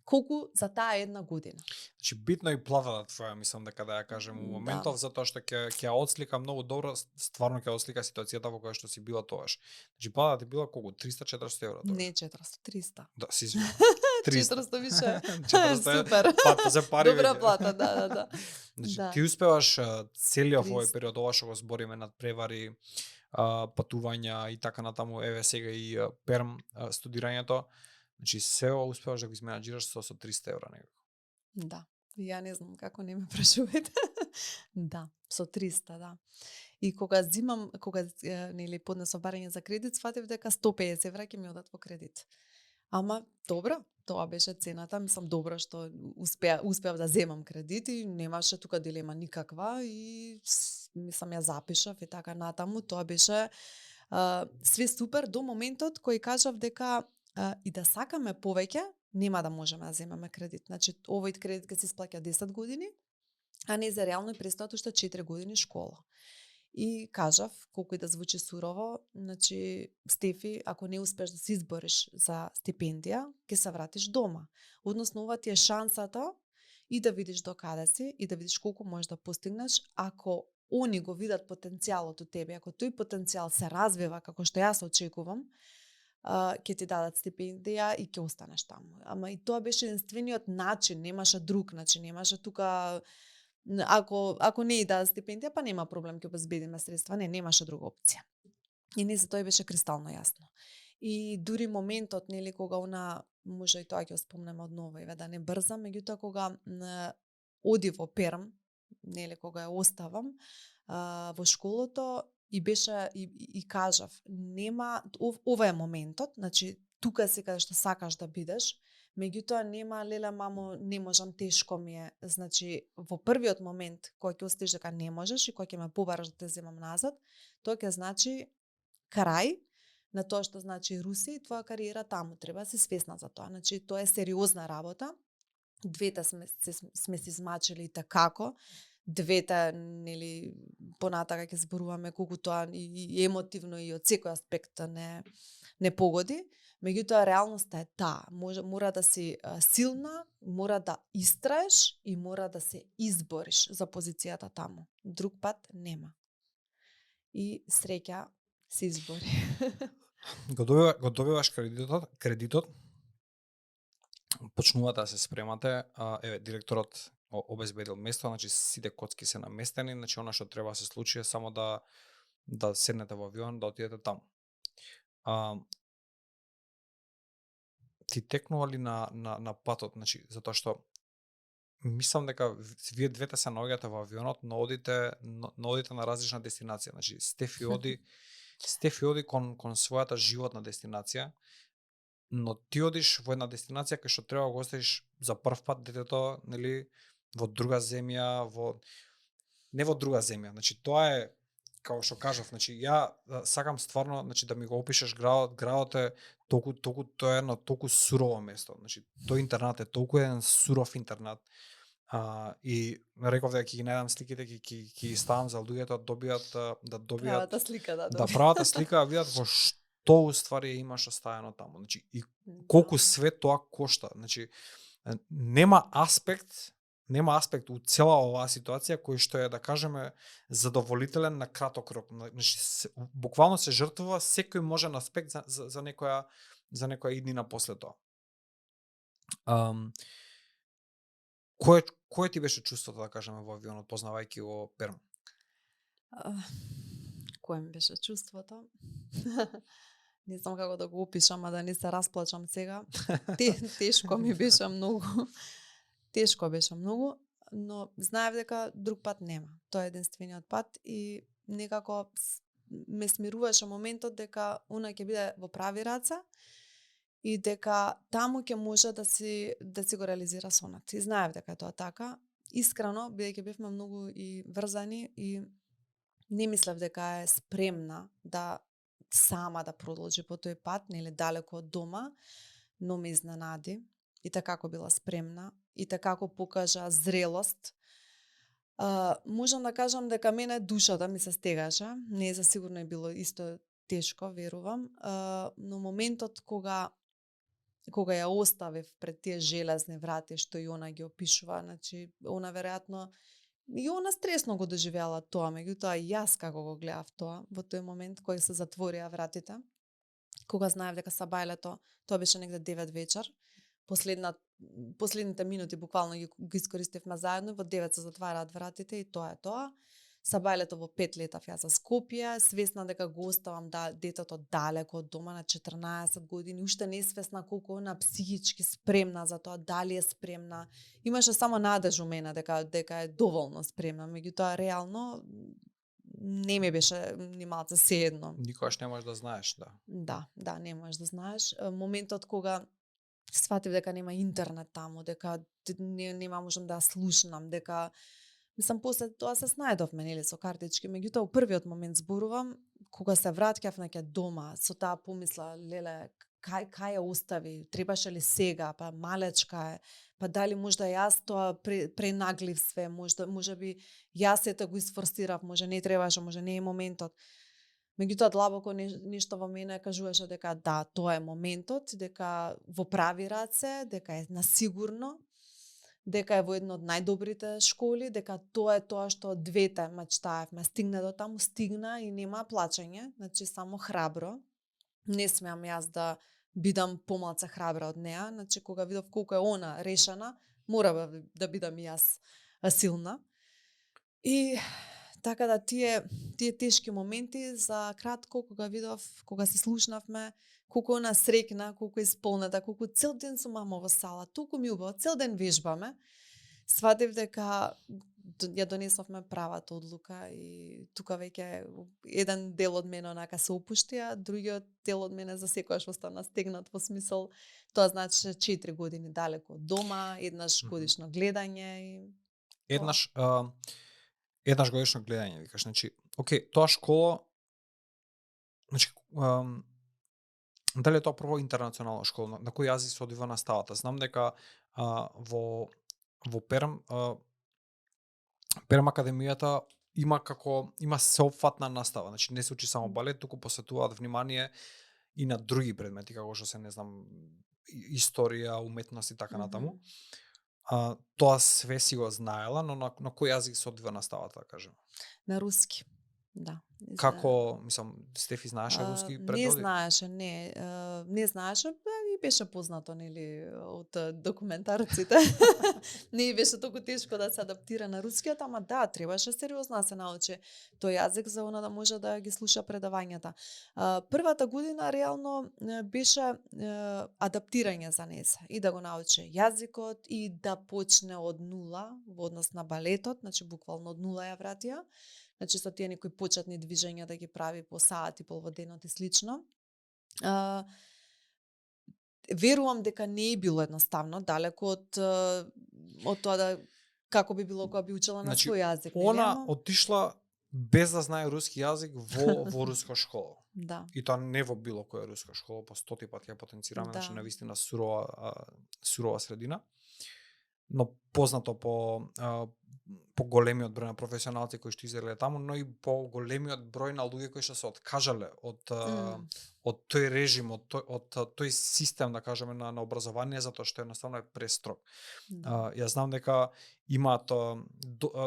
колку за таа една година. Значи битно и платата твоја, мислам дека да ја кажем у моментов, затоа што ќе отслика многу добро, стварно ќе отслика ситуацијата во која што си била тогаш. Значи платата ти била колку 300-400 евра тогаш? Не 400, 300. Да, си извинувам. 400 више. 400 Супер. Плата за пари. Добра плата, да. Значи Да. ти успеваш целиот 300. овој период, ова што го збориме над превари, патувања и така натаму, еве сега и перм студирањето. Значи се успеваш да го изменаџираш со 300 евра некако. Да. Ја не знам како не ме прашувате. Да, со 300, да. И кога нели поднесов барање за кредит, сватив дека 150 евра ќе ми одат во кредит. Ама добро, тоа беше цената, мислам добро што успеав да земам кредит и немаше тука дилема никаква и мислам ја запишав и така натаму, тоа беше све супер до моментот кој кажав дека и да сакаме повеќе, нема да можеме да земеме кредит. Значи, овој кредит ќе се исплаќа 10 години, а не за реално и престојат уште 4 години школа. И кажав, колку и да звучи сурово, значи, Стефи, ако не успеш да се избориш за стипендија, ќе се вратиш дома. Односно, ова ти е шансата и да видиш до каде си, и да видиш колку можеш да постигнеш, ако они го видат потенцијалот у тебе, ако тој потенцијал се развива како што јас очекувам, ќе ти дадат стипендија и ќе останеш таму. Ама и тоа беше единствениот начин, немаше друг, значи немаше тука ако не и дадат стипендија, па нема проблем, ќе обезбедиме средства, немаше друга опција. И не за тоа беше кристално јасно. И дури моментот, нели, кога она, може и тоа ќе спомнеме одново, еве да не брзам, меѓутоа кога оди во Перм, нели, кога ја оставам во школото, и беше и кажав, нема ова е моментот, значи тука си каде што сакаш да бидеш, меѓутоа нема леле мамо, не можам, тешко ми е. Значи во првиот момент кој ќе остиш дека не можеш и кој ќе ме побараш да те земам назад, тоа ќе значи крај на тоа што значи Русија и твоја кариера таму. Треба да си свесна за тоа. Значи тоа е сериозна работа. Двете сме се измачили како. Двете, нели, понатака ќе зборуваме колку тоа и емотивно и од секој аспект не погоди, меѓутоа реалноста е таа. Мора да си силна, мора да истраеш и мора да се избориш за позицијата таму. Друг пат нема. И среќа се избори. Го добиваш кредитот, почнувате да се спремате, еве директорот обезбедил место, значи сите коцки се наместени, значи она што треба да се случи е само да седнете во авион, да отидете таму. Ти текнува ли на патот, значи затоа што мислам дека вие двете се наоѓате во авионот, но одите на различна дестинација, значи Стефи оди кон својата животна дестинација, но ти одиш во една дестинација кај што треба да го оставиш за прв пат детето, нели, во друга земја, не во друга земја. Значи тоа е како што кажав, значи ја сакам стварно, значи да ми го опишеш градот. Градот е толку тоа е едно толку сурово место. Значи тој интернат е толку еден суров интернат. И реков дека ќе ги најдам сликите, ќе ги ставам за луѓето да добијат Правата слика да да добијат. правата слика да видат во што уствари имаш оставено таму. Значи и колку све тоа кошта. Значи нема аспект у цела оваа ситуација кој што е, да кажеме, задоволителен на краток рок. Значи буквално се жртвува секој можен аспект за некоја иднина после тоа. Кое ти беше чувството, да кажеме, во авионот, познавајќи го Перм? Кое ми беше чувството? Не знам како да го опишам, а да не се расплачам сега. Тешко ми беше многу. Тешко беше многу, но знаев дека друг пат нема. Тоа е единствениот пат и некако ме смируваше моментот дека она ќе биде во прави раце и дека таму ќе може да си го реализира сонот. И знаев дека е тоа така. Искрено, бидејќи бевме многу и врзани и не мислев дека е спремна да сама да продолжи по тој пат, нели далеко од дома, но ме изненади и така била спремна и така покажа зрелост. Можам да кажам дека мене душата ми се стегаше, не за сигурно е било исто тешко, верувам, но моментот кога ја оставив пред тие железни врати што и она ги опишува, значи она веројатно и она стресно го доживеала тоа, меѓутоа јас како го гледав тоа во тој момент кога се затворија вратите, кога знаев дека сабајлето, тоа беше негде 9 вечер, последните минути буквално ги искористивме заедно, во 9 се затвараат вратите и тоа е тоа. Сабајлето во 5 летав ја за Скопје, свесна дека го оставам детето далеко од дома на 14 години, уште не свесна колку она психички спремна за тоа, дали е спремна. Имаше само надеж у мене дека е доволно спремна, меѓутоа реално не ми беше ни малце сеедно. Никогаш не можеш да знаеш, да. Да, не можеш да знаеш. Моментот кога сфатив дека нема интернет таму, дека нема можам да ја слушнам, дека мислам после тоа се снајдовме нели со картички, меѓутоа во првиот момент зборувам кога се враќав наќе дома, со таа помисла, леле, кај ја остави, требаше ли сега, па малечка е, па дали можда јас тоа пренаглив све, можеби јас ете го изфорсирав, може не требаше, може не е моментот. Меѓутоа длабоко нешто во мене кажуваше дека да, тоа е моментот, дека во прави раце, дека е насигурно, дека е во една од најдобрите школи, дека тоа е тоа што двете мечтаевме. Стигне до таму, стигна и нема плачење, значи само храбро. Не смеам јас да бидам помалце храбра од неа, значи кога видов колку е она решена, мора да бидам и јас силна. И така да тие тешки моменти за кратко кога видов, кога се слушнавме, колку она среќна, колку исполнета, колку цел ден со мама во сала, толку ми убаво, цел ден вежбаме. Сватив дека ја донесовме правата одлука и тука веќе еден дел од мене онака се опушти, а другиот дел од мене за секојаш остана стегнат во смисол, тоа значи 4 години далеко од дома, еднаш годишно гледање и еднаш годишно гледање, викаш, значи, окей, тоа школа, значи, дали е тоа прво интернационална школа, на кој јазик се одвива наставата? Знам дека во Перм, Перм академијата има сеопфатна настава, значи не се учи само балет, туку посветуваат внимание и на други предмети, како што се, не знам, историја, уметност и така натаму. Тоа све си го знаела, но на кој јазик се одвива наставата, да кажем? На руски, да. Како, мислам, Стефи знаеше руски пред Не знаеше, не знаеше, и беше познато, нели, од документарците. Не беше толку тешко да се адаптира на рускиот, ама да, требаше сериозно да се научи тој јазик за она да може да ги слуша предавањата. Првата година реално беше адаптирање за неса и да го научи јазикот и да почне од нула во однос на балетот, значи буквално од нула ја вратија. Значи со тие некои почетни движења да ги прави по саат и пол во денот и слично. Верувам дека не е било едноставно, далеко од тоа да како би било кога би учела на свој јазик. Она отишла без да знае руски јазик во руска школа. Да. И тоа не во било која руска школа, по 100 пати ја потенцираме, Да. значи навистина сурова средина. Но познато по големиот број на професионалци кои што излегле таму, но и по големиот број на луѓе кои што се откажале од тој режим, од тој систем, да кажеме, на образование, затоа што едноставно е престрог. Да. Јас знам дека имаат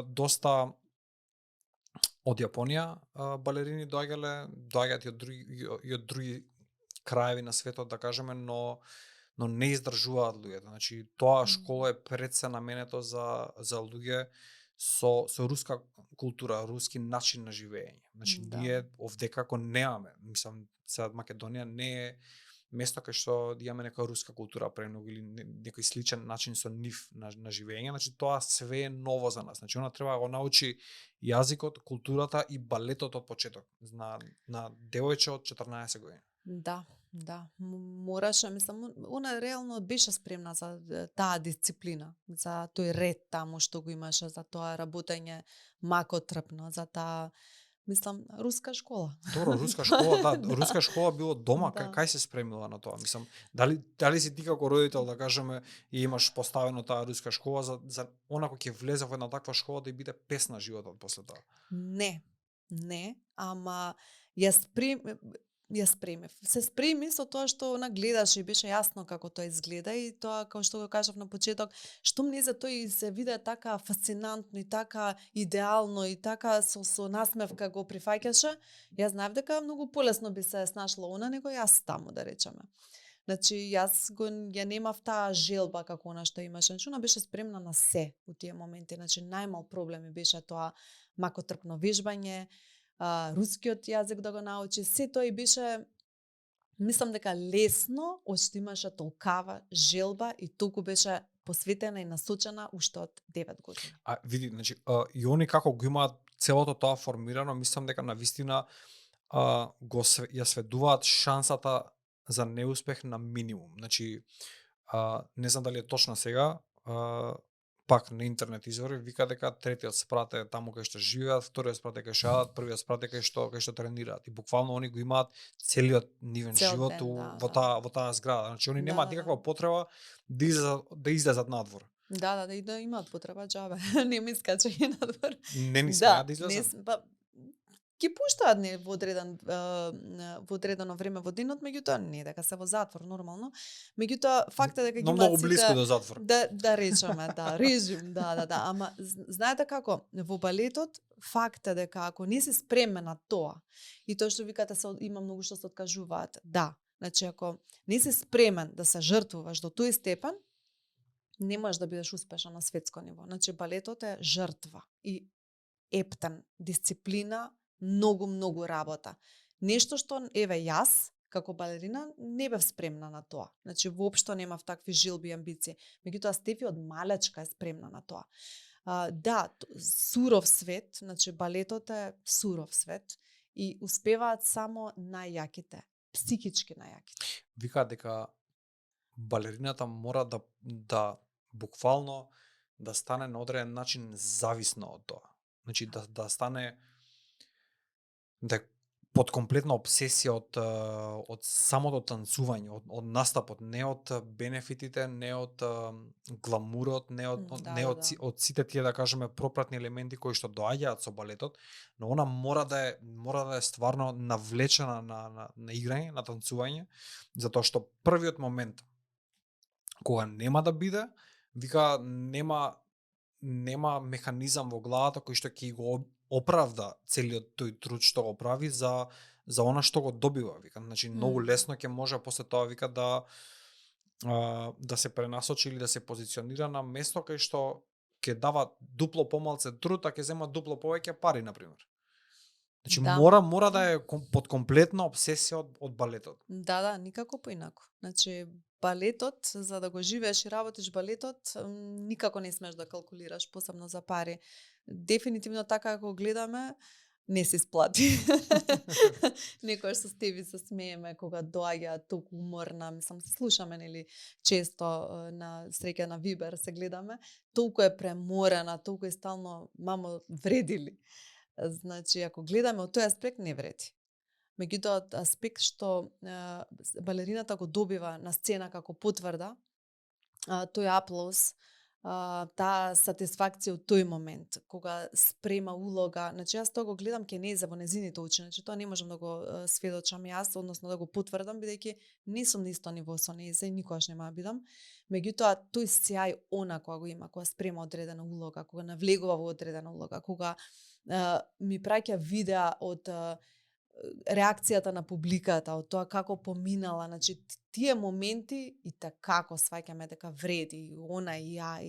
доста од Јапонија балерини доаѓаат и од други краеви на светот, да кажеме, но не издржуваат луѓето. Значи, тоа школа е пред се наменето за луѓе со руска култура, руски начин на живење. Значи, ние овде како немаме, мислам, сега Македонија не е место кај што имаме нека руска култура премногу или некој сличен начин со нив на живење, значи тоа све е ново за нас. Значи она треба да го научи јазикот, културата и балетот од почеток на девојче од 14 години. Да, мораше, мислам, она реално беше спремна за таа дисциплина, за тој ред таму што го имаше, за тоа работење макотрпно, за таа, мислам, руска школа. Добро, руска школа, да, руска школа било дома, кај се спремила на тоа? Мислам, дали си ти како родител, да кажеме, и имаш поставено таа руска школа за онако ќе влезе во една таква школа да ја биде песна животот после тоа? Не, ама ја спремив. Се спреми со тоа што она гледаш и беше јасно како тоа изгледа и тоа, како што го кажав на почеток, што мне за тој се виде така фасцинантно и така идеално и така со насмевка го прифаќаше, јас знаев дека многу полесно би се снашла она него јас таму, да речеме. Значи, јас ја немав таа желба како она што имаше. Значи, она беше спремна на се у тие моменти. Значи, најмал проблеми беше тоа макотрпно вежбање, рускиот јазик да го научи, се тоа и беше, мислам дека лесно, ошто имаше толкава желба и толку беше посветена и насочена уште од 9 години. Види, значи, и они како го имаат целото тоа формирано, мислам дека навистина ја сведуваат шансата за неуспех на минимум. Значи, не знам дали е точно сега, пак на интернет извори вика дека третиот спрат е таму кај што живеат, вториот спрат е кај што јадат, првиот спрат е кај што тренираат. И буквално они го имаат целиот нивен живот во таа зграда. Значи они немаат никаква потреба да излезат надвор. Да, и да имаат потреба џабе. Не ми скачање надвор. Не ни смеат да излезат. Ги пуштаат не во одредено време во денот, меѓутоа не дека се во затвор нормално. Меѓутоа фактот дека ги имаат многу блиску до затвор. Да речеме, режим, ама знаете како, во балетот фактот дека ако не си спремен на тоа и тоа што викате има многу што се откажуваат, значи ако не си спремен да се жртвуваш до тој степен, не можеш да бидеш успешен на светско ниво. Значи балетот е жртва и ептен, дисциплина, многу работа. Нешто што, јас, како балерина, не бев спремна на тоа. Значи, воопшто немав такви жилби и амбиции. Меѓутоа, Стефи од малечка е спремна на тоа. Суров свет, значи, балетот е суров свет и успеваат само најјаките, психички најјаките. Викаат дека балерината мора да буквално да стане на одреден начин зависна од тоа. Значи, да стане под комплетна обсесија од самото танцување, од настапот, не од бенефитите, не од гламурот, не од сите тие, да кажеме, пропратни елементи кои што доаѓаат со балетот, но она мора да е стварно навлечена на играње, на танцување, затоа што првиот момент кога нема да биде, вика нема механизам во главата кој што ќе го оправда целиот тој труд што го прави за она што го добива, вика. Значи многу лесно ќе може после тоа, вика, да се пренасочи или да се позиционира на место кај што ќе дава дупло помалце труд, а ќе зема дупло повеќе пари, на пример. Значи мора да е под комплетна обсесија од балетот. Да, никако поинаку. Значи балетот, за да го живееш и работиш балетот, никако не смеш да калкулираш посебно за пари. Дефинитивно така ако гледаме, не се сплати. Некојаш со Стеви се смееме кога доаѓа толку уморна, мислам, слушаме нели често на среќа на Вибер се гледаме, толку е преморена, толку е стално мамо вредили. Значи, ако гледаме од тој аспект, не вреди. Меѓутоа, од аспект што балерината го добива на сцена како потврда, тој аплауз, таа сатисфакција од тој момент, кога спрема улога, значи јас тоа го гледам ке Неза во незините очи, значи тоа не можам да го сведочам јас, односно да го потврдам, бидејќи не сум на исто ниво со Неза и никогаш нема да бидам. Меѓутоа, тој сјај она кога го има, кога спрема одредена улога, кога навлегува во одредена улога, кога ми праќа видеа од реакцијата на публиката, од тоа како поминала, значи тие моменти и како сваќаме дека вреди и она и ја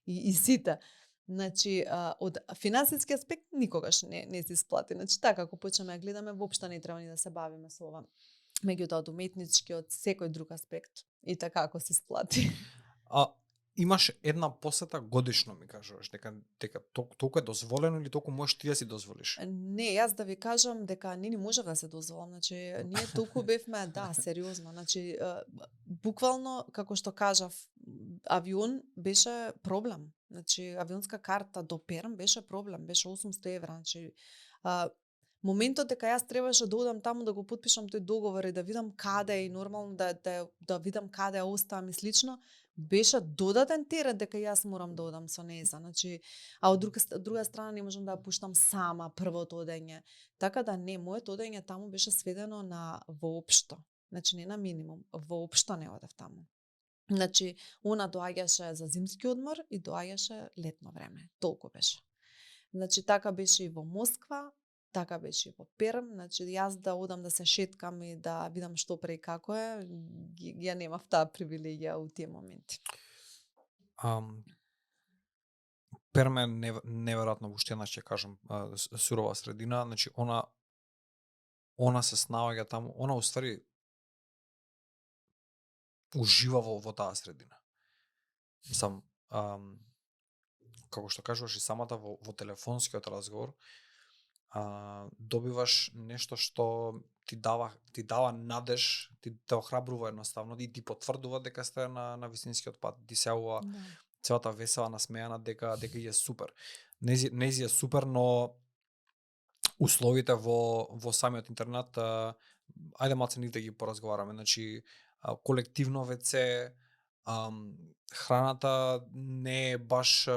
и сите. Значи од финансиски аспект никогаш не се исплати. Значи така ако почнеме да гледаме, воопшто не треба ни да се бавиме со ова. Меѓутоа од уметнички, од секој друг аспект и така ако се исплати. Имаш една посета годишно, ми кажуваш, дека толку е дозволено или толку можеш ти да си дозволиш? Не, јас да ви кажам дека не ни можев да се дозволам, значи ние толку бевме, да, сериозно, значи буквално како што кажав, авион беше проблем. Значи авионска карта до Перм беше проблем, беше 800 евра, значи моментот дека јас требаше да одам таму да го потпишам тој договор и да видам каде и нормално да видам каде оставам и слично, беше додатен терет дека јас морам да одам со Неза. Значи, од друга страна не можам да ја пуштам сама првото одење. Така да не, моето одење таму беше сведено на воопшто. Значи не на минимум, воопшто не одев таму. Значи, она доаѓаше за зимски одмор и доаѓаше летно време. Толку беше. Значи така беше и во Москва, така беше и во Перм, значи јас да одам да се шеткам и да видам што пре и како е, ја немав таа привилегија у тие моменти. Перм е неверојатно уште еднаш ќе кажам сурова средина, значи она се снаоѓа таму, она уствари ужива во таа средина. Сам како што кажуваш и самата во телефонскиот разговор, добиваш нешто што ти дава надеж, ти те охрабрува едноставно и ти потврдува дека сте на вистинскиот пат. Ти се ова целата весела насмејана дека е супер. Нези е супер, но условите во самиот интернет, ајде малце нив да ги поразговараме. Значи колективно ВЦ, храната не е баш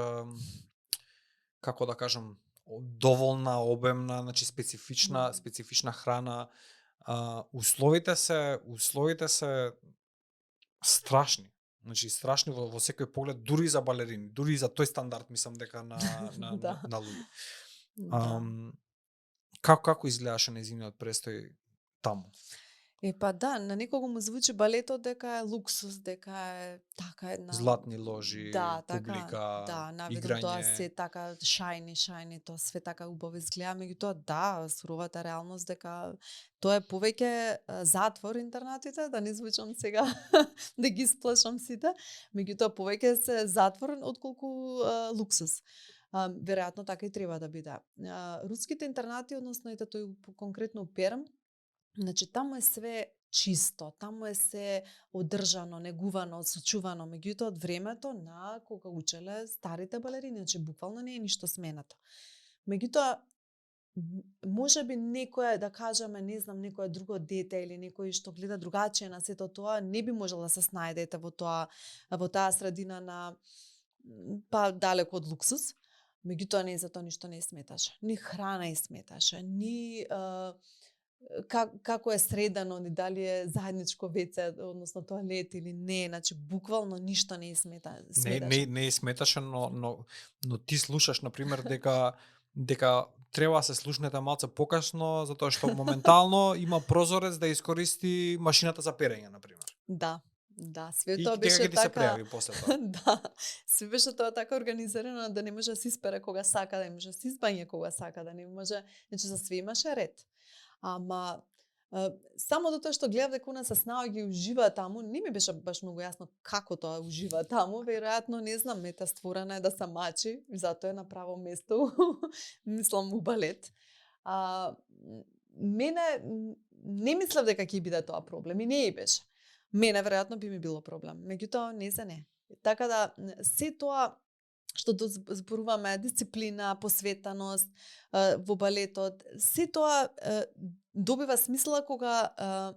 како да кажам доволна, обемна, значи специфична храна. Условите се страшни. Значи страшни во секој поглед, дури за балерини, дури за тој стандард мислам дека на луѓе. Како изгледаше нејзиниот престој таму? Да, на некого му звучи балетот дека е луксус, дека е така една златни ложи, публика, наведно тоа се така шајни, тоа све така убаво изгледа, меѓутоа суровата реалност дека тоа е повеќе затвор интернатите, да не звучам сега да ги сплашам сите, меѓутоа повеќе се затвор отколку луксус. Веројатно така и треба да биде. Руските интернати, односно ете тој конкретно Перм, значи таму е све чисто, таму е се одржано, негувано, сочувано, меѓутоа од времето на кога учеле старите балерини, значи буквално не е ништо сменато. Меѓутоа можеби некоја, да кажеме, не знам, некоја друго дете или некој што гледа другачие на сето тоа, не би можел да се снајдете во таа средина на далеко од луксус. Меѓутоа не за тоа ништо не сметаше. Ни храна и сметаше, ни како е средано, ни дали е заедничко веце, односно тоалет или не, значи буквално ништо не сметаше. Не сметаше, но ти слушаш на пример дека треба да се слушнете малце покасно, затоа што моментално има прозорец да искористи машината за перење на пример. Да, све тоа беше така. Се прејави после тоа. Да, све беше тоа така организирано да не може да се испере кога сака, да не може да се избање кога сака, да не може, значи за све имаше ред. Ама само до тоа што гледав дека она се снаоѓа и ужива таму, не ми беше баш многу јасно како тоа ужива таму, веројатно не знам, мета створена е да се мачи, затоа е на право место, мислам у балет. Мене не мислев дека ќе биде тоа проблем и не беше. Мене веројатно би ми било проблем, меѓутоа не. Така да се тоа што зборуваме дисциплина, посветеност во балетот, се тоа добива смисла кога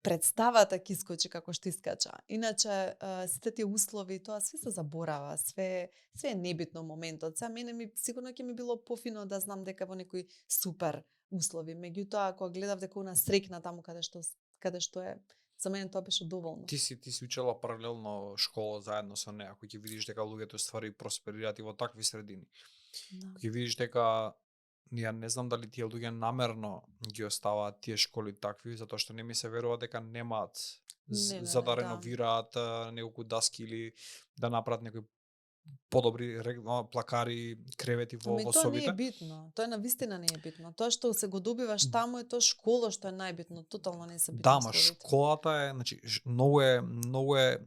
представата ќе искочи како што искача. Иначе сите тие услови, тоа све се заборава, све е небитно моментот. Сега мене сигурно ќе ми било пофино да знам дека во некои супер услови, меѓутоа кога гледав дека она срекна таму каде што е, за мене тоа беше доволно. Ти си учела паралелно школа заедно со неа, кој ќе видиш дека луѓето ствари просперираат и во такви средини. Да. Ќе видиш дека ја не знам дали тие луѓе намерно ги оставаат тие школи такви, затоа што не ми се верува дека немаат за да реновираат неколку даски или да направат некои подобри плакари, кревети во собите. Тоа не е битно. Тоа навистина не е битно. Тоа што се го добиваш таму е тоа школа што е најбитно. Тотално не се битно. Да, ма школата е, значи, многу е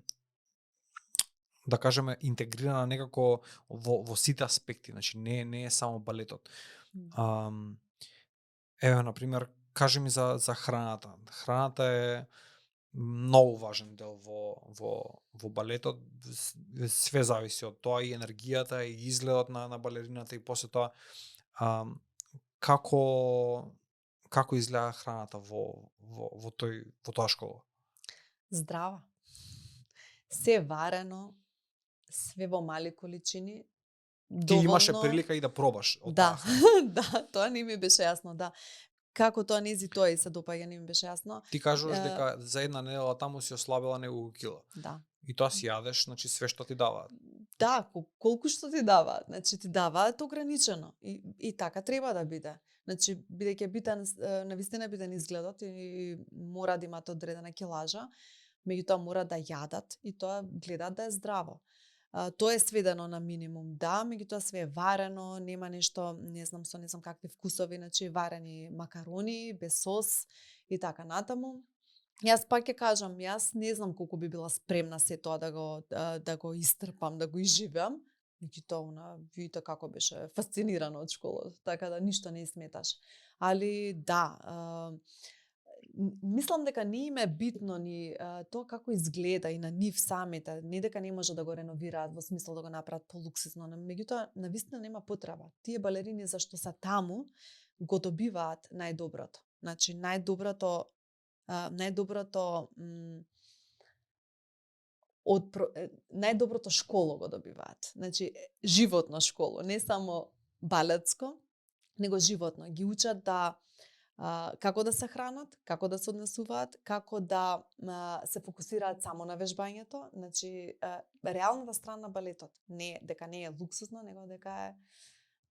да кажеме интегрирана некако во сите аспекти, значи не е само балетот. Еве на пример, кажи ми за храната. Храната е многу важен дел во балетот. Све зависи од тоа, и енергијата, и изгледот на балерината, и после тоа како изгледа храната во тоа школа? Здрава. Се варено, све во мали количини. Ти имаше прилика и да пробаш од таа храна. Да, тоа не ми беше јасно, да. Како тоа нези тоа и се допаѓа, не ми беше јасно. Ти кажуваш дека за една недела таму си ослабила неколку кила. Да. И тоа си јадеш, значи све што ти даваат. Да, колку што ти даваат. Значи ти даваат ограничено. И така треба да биде. Значи бидејќи битен, навистина битен изгледот и мора да имате одредена килажа, меѓутоа мора да јадат и тоа гледаат да е здраво. Тоа е сведено на минимум, да, меѓутоа све е варено, нема нешто, не знам какви вкусови, значи варени макарони без сос и така натаму. Јас пак ќе кажам, јас не знам колку би била спремна се тоа да го истрпам, да го изживеам. Меѓутоа, видите како беше фасцинирана од школа, така да ништо не сметаш. Али да, мислам дека не им е битно ни тоа како изгледа и на нив самите, не дека не може да го реновираат во смисла да го направат полуксизно, меѓутоа навистина нема потреба. Тие балерини зашто се таму го добиваат најдоброто. Значи најдоброто школо го добиваат. Значи животно школо, не само балетско, него животно. Ги учат да како да се хранат, како да се однесуваат, како да се фокусираат само на вежбањето. Значи реалната страна на балетот не дека не е луксузно, него дека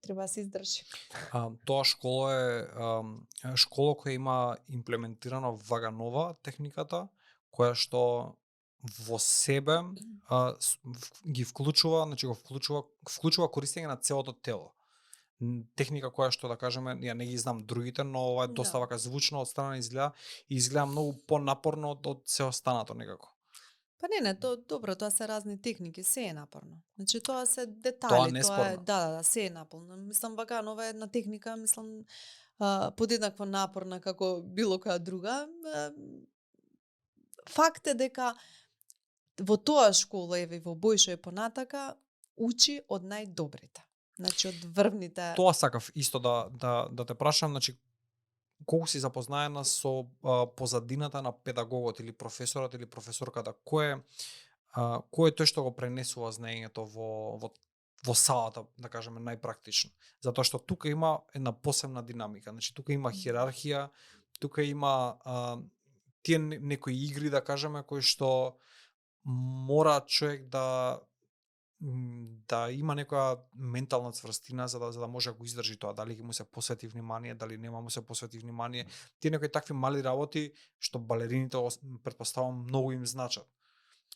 треба да се издржи. Тоа школа е школа која има имплементирано Ваганова техниката, која што во себе ги вклучува, значи го вклучува користење на целото тело. Техника која што да кажеме, ја не ги знам другите, но ова е доста вака звучно од страна изгледа многу понапорно од се останато некако. Па не, добро, тоа се разни техники, се е напорно. Значи тоа се детали, тоа е да, се е напорно. Мислам Ваганова е една техника, мислам подеднакво напорна како било која друга. Факт е дека во тоа школа, еве во Бојшо и понатака, учи од најдобрите. Значи од врвните. Тоа сакав исто да те прашам, значи колку си запознаена со позадината на педагогот или професорот или професорката, кој е тој што го пренесува знаењето во салата, да кажеме најпрактично. Затоа што тука има една посебна динамика, значи тука има хиерархија, тука има тие некои игри, да кажеме, кои што мора човек да има некоја ментална цврстина за да може да го издржи тоа, дали ќе му се посвети внимание, дали нема му се посвети внимание. Тие некои такви мали работи што балерините претпоставувам многу им значат.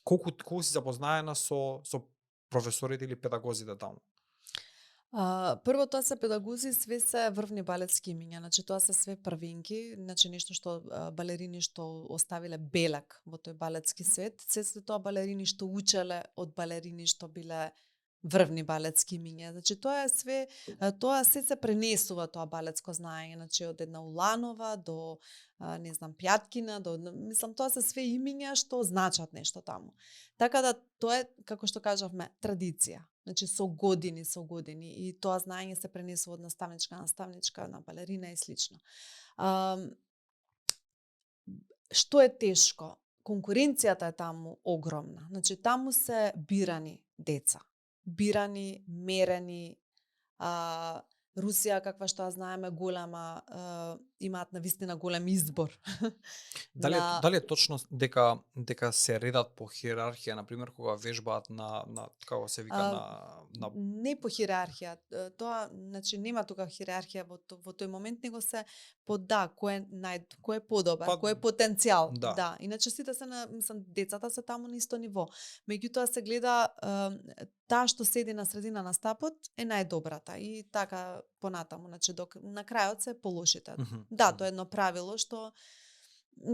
Колку си запознаена со професорите или педагозите таму? Прво тоа се педагози, све се врвни балетски имиња, значи тоа се све првинки, значи нешто што балерини што оставиле белек во тој балетски свет, се тоа балерини што учеле од балерини што биле врвни балетски имиња. Значи тоа се пренесува тоа балетско знаење, значи од една Уланова до не знам Пјаткина, мислам тоа се све имиња што значат нешто таму. Така да тоа е, како што кажавме, традиција. Значи со години и тоа знаење се пренесува од наставничка на балерина и слично. Што е тешко? Конкуренцијата е таму огромна. Значи таму се бирани деца. Бирани, мерени, Русија, каква што ја знаеме, голема, имаат навистина голем избор. Дали е точно дека се редат по хиерархија, на пример кога вежбаат на како се вика на Не по хиерархија. Тоа, значи нема тука хиерархија во тој момент, него се кој е подобар, кој е потенцијал. Да. Иначе сите се децата се таму на исто ниво. Меѓутоа се гледа таа што седи на средина на стапот е најдобрата и така понатаму, значи на крајот се полошите. Да, тоа е едно правило што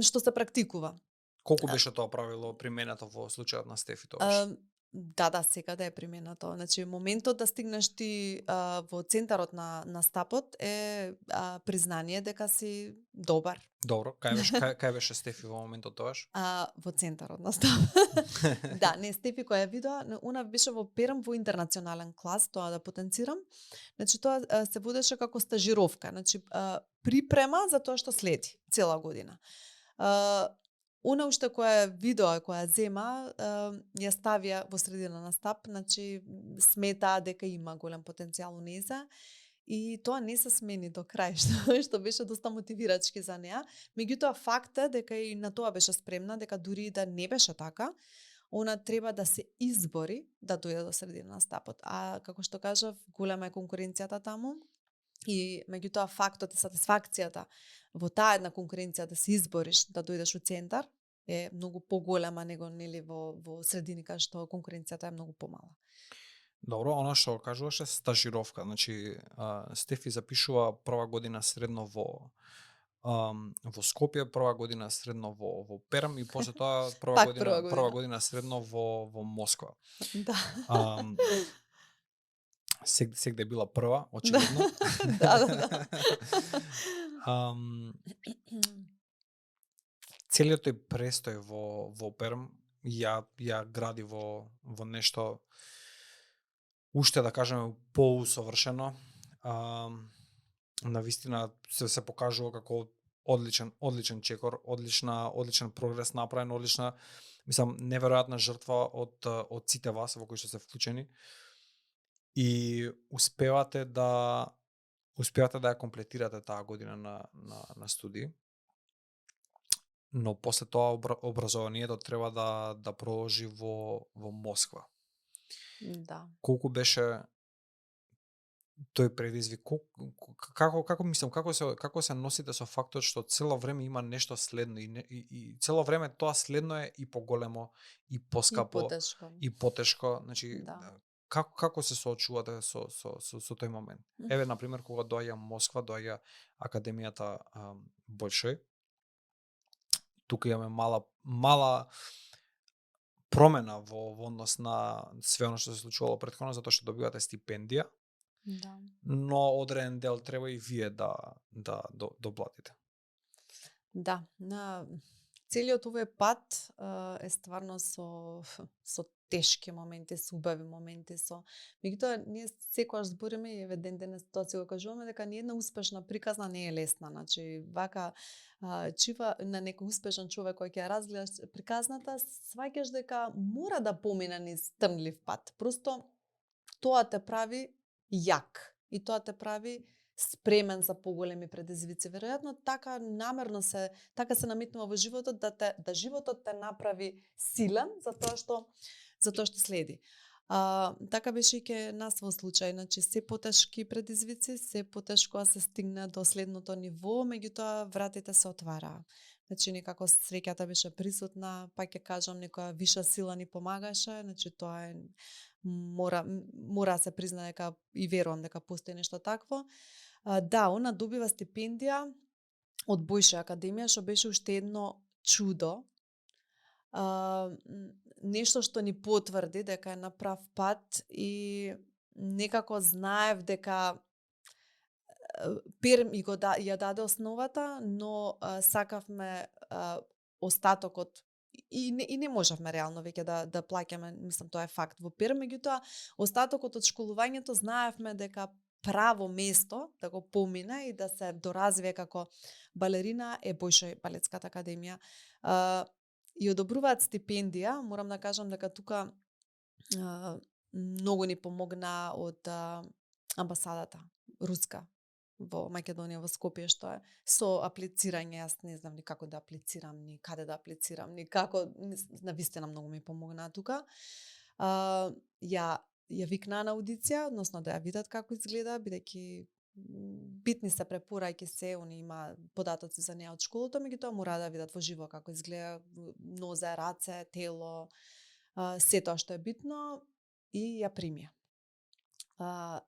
се практикува. Колку беше тоа правило применето во случајот на Стефи тогаш? Да, секаде е применето. Значи, моментот да стигнеш ти во центарот на стапот е признание дека си добар. Добро, кај беше Стефи во моментот тогаш? Во центарот на стапот. Да, не, Стефи која ја видоа, она беше во Перм во интернационален клас, тоа да потенцирам. Значи, тоа се водеше како стажировка, значи припрема за тоа што следи цела година. Она уште која видоа, која зема, ја ставија во средина на стап, значи сметаа дека има голем потенцијал у неза и тоа не се смени до крај, што беше доста мотивирачки за неа. Меѓутоа факт е дека и на тоа беше спремна, дека дури да не беше така, она треба да се избори да дојде до средина на стапот. А како што кажав, голема е конкуренцијата таму. И меѓутоа фактот и сатисфакцијата во таа една конкуренција да се избориш да дојдеш у центар е многу поголема него нели во средини кај што конкуренцијата е многу помала. Добро, она што кажуваше стажировка, значи Стефи запишува прва година средно во Скопје, прва година средно во Перм и после тоа прва година средно во Москва. Да. Сегде била прва, очигледно. Да. Целиот тој престој во Перм ја гради во нешто уште да кажеме поусовршено. Навистина се покажува како одличен чекор, одличен прогрес направен, мислам неверојатна жртва од сите вас во кои што се вклучени. И успевате да ја комплетирате таа година на студии. Но после тоа образованието треба да продолжи во Москва. Да. Колку беше тој предизвик? Како се носите со фактот што цело време има нешто следно и цело време тоа следно е и поголемо и поскапо и потешко, значи да. Како се соочувате со тој момент? Еве на пример кога доаѓа Москва, доаѓа Академијата Болшој. Тука имаме мала промена во однос на све оно што се случувало претходно, затоа што добивате стипендија. Да. Но одреден дел треба и вие да доплатите. Да, на целиот овој пат е стварно со тешки моменти, со убави моменти, меѓутоа ние секогаш збориме и еве денес тоа се го кажуваме дека ни една успешна приказна не е лесна, значи вака чива на некој успешен човек кој ќе ја разгледаш приказната, сваќаш дека мора да помине низ трнлив пат. Просто тоа те прави јак и тоа те прави спремен за поголеми предизвици. Веројатно така намерно се наметнува во животот да животот те направи силен за тоа што следи. Така беше и ке нас во случај, значи се потешки предизвици, се потешко да се стигне до следното ниво, меѓутоа вратите се отвараа. Значи некако среќата беше присутна, па ќе кажам некоја виша сила ни помагаше, значи тоа е мора да се признае дека и верувам дека постои нешто такво. Да, она добива стипендија од Бојша Академија, што беше уште едно чудо. Нешто што ни потврди дека е на прав пат и некако знаев дека Перм ја даде основата, но сакавме остатокот и не можевме реално веќе да плаќаме, мислам тоа е факт во Пир, меѓутоа остатокот од школувањето знаевме дека право место да го помине и да се доразвие како балерина е Бојшо балетската академија. И одобруваат стипендија, морам да кажам дека тука многу ни помогна од амбасадата руска во Македонија, во Скопје, што е со аплицирање. Јас не знам ни како да аплицирам, ни каде да аплицирам, ни како, навистина многу ми помогна тука. Ја викнаа на аудиција, односно да ја видат како изгледа, бидејќи битни се препорајки се, они има податоци за неа од школото, меѓутоа мора да видат во живо како изгледа нозе, раце, тело, се тоа што е битно, и ја примија.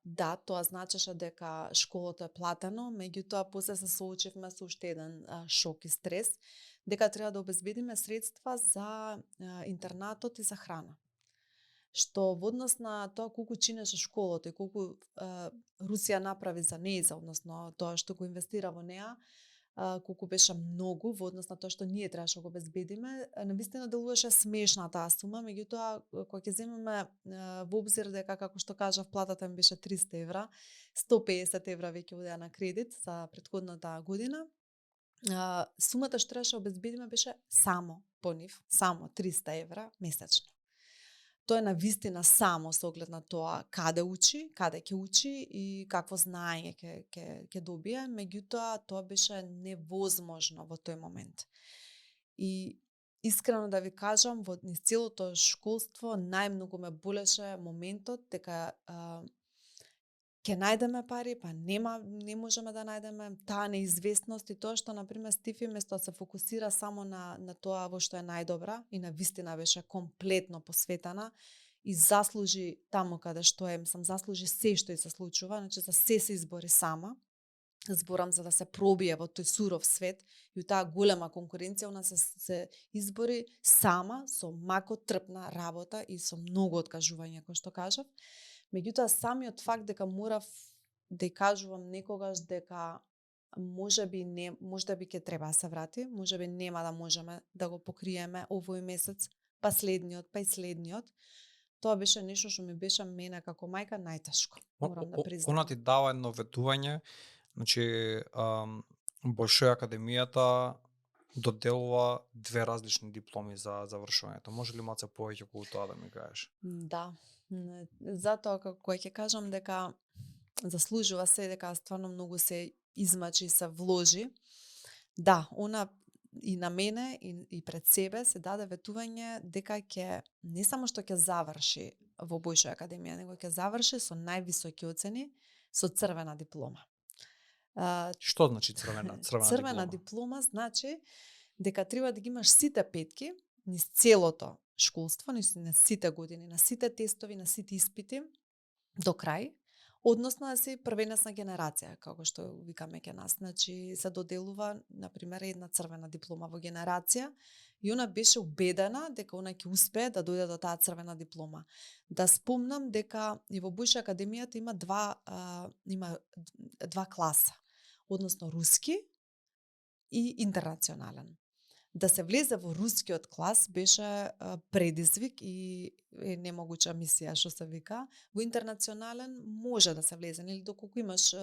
Да, тоа значеше дека школото е платено, меѓутоа после се соочивме со уште еден шок и стрес, дека треба да обезбедиме средства за интернатот и за храна. Што во однос на тоа колку чинеше школото и колку Русија направи за нејза, односно тоа што го инвестира во неа, колку беше многу во однос на тоа што ние требаше да го обезбедиме, навистина делуваше смешна таа сума, меѓутоа кога ќе земеме во обзир дека, како што кажав, платата ми беше 300 евра, 150 евра веќе одеа на кредит за претходната година, сумата што требаше да обезбедиме беше само по нив, само 300 евра месечно. Тоа е навистина само со оглед на тоа каде учи, каде ќе учи и какво знаење ќе добие, меѓутоа тоа беше невозможно во тој момент. И искрено да ви кажам, во низ целото школство најмногу ме болеше моментот дека ќе најдеме пари, па не можеме да најдеме, таа неизвестност и тоа што, например, Стифи место да се фокусира само на тоа во што е најдобра и на вистина беше комплетно посветена и заслужи таму каде што е, мислам, заслужи се што и се случува, значи за се избори сама. Зборам за да се пробие во тој суров свет и таа голема конкуренција, она се избори сама, со мако трпна работа и со многу откажување, кој што кажав. Меѓутоа, самиот факт дека морав да ја кажувам некогаш дека можеби ќе треба да се врати, можеби нема да можеме да го покриеме овој месец, па следниот, па и следниот, тоа беше нешто што ми беше мене како мајка најтешко. Морам да признам. Она ти дава едно ветување, значи Бојшо академијата доделува 2 различни дипломи за завршувањето. Може ли малце повеќе околу тоа да ми кажеш? Да. Затоа кога ќе кажам дека заслужува се, дека стварно многу се измачи и се вложи. Да, она и на мене и пред себе се даде ветување дека ќе не само што ќе заврши во Бојшо академија, него ќе заврши со највисоки оцени, со црвена диплома. Што значи црвена диплома? Црвена диплома значи дека треба да ги имаш сите петки низ целото школство, низ сите години, на сите тестови, на сите испити до крај, односно да си првенецна генерација, како што викаме ке нас. Значи се доделува, например, една црвена диплома во генерација и она беше убедена дека она ќе успее да дојде до таа црвена диплома. Да спомнам дека и во Бојшо академијата има два класа, односно руски и интернационален. Да се влезе во рускиот клас беше предизвик и немогуча мисија, што се вика. Во интернационален може да се влезе, нели, доколку имаш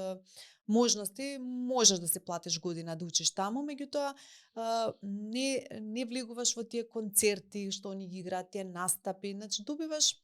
можности, можеш да си платиш година да учиш таму, меѓутоа не влегуваш во тие концерти што они ги играат, тие настапи, значи добиваш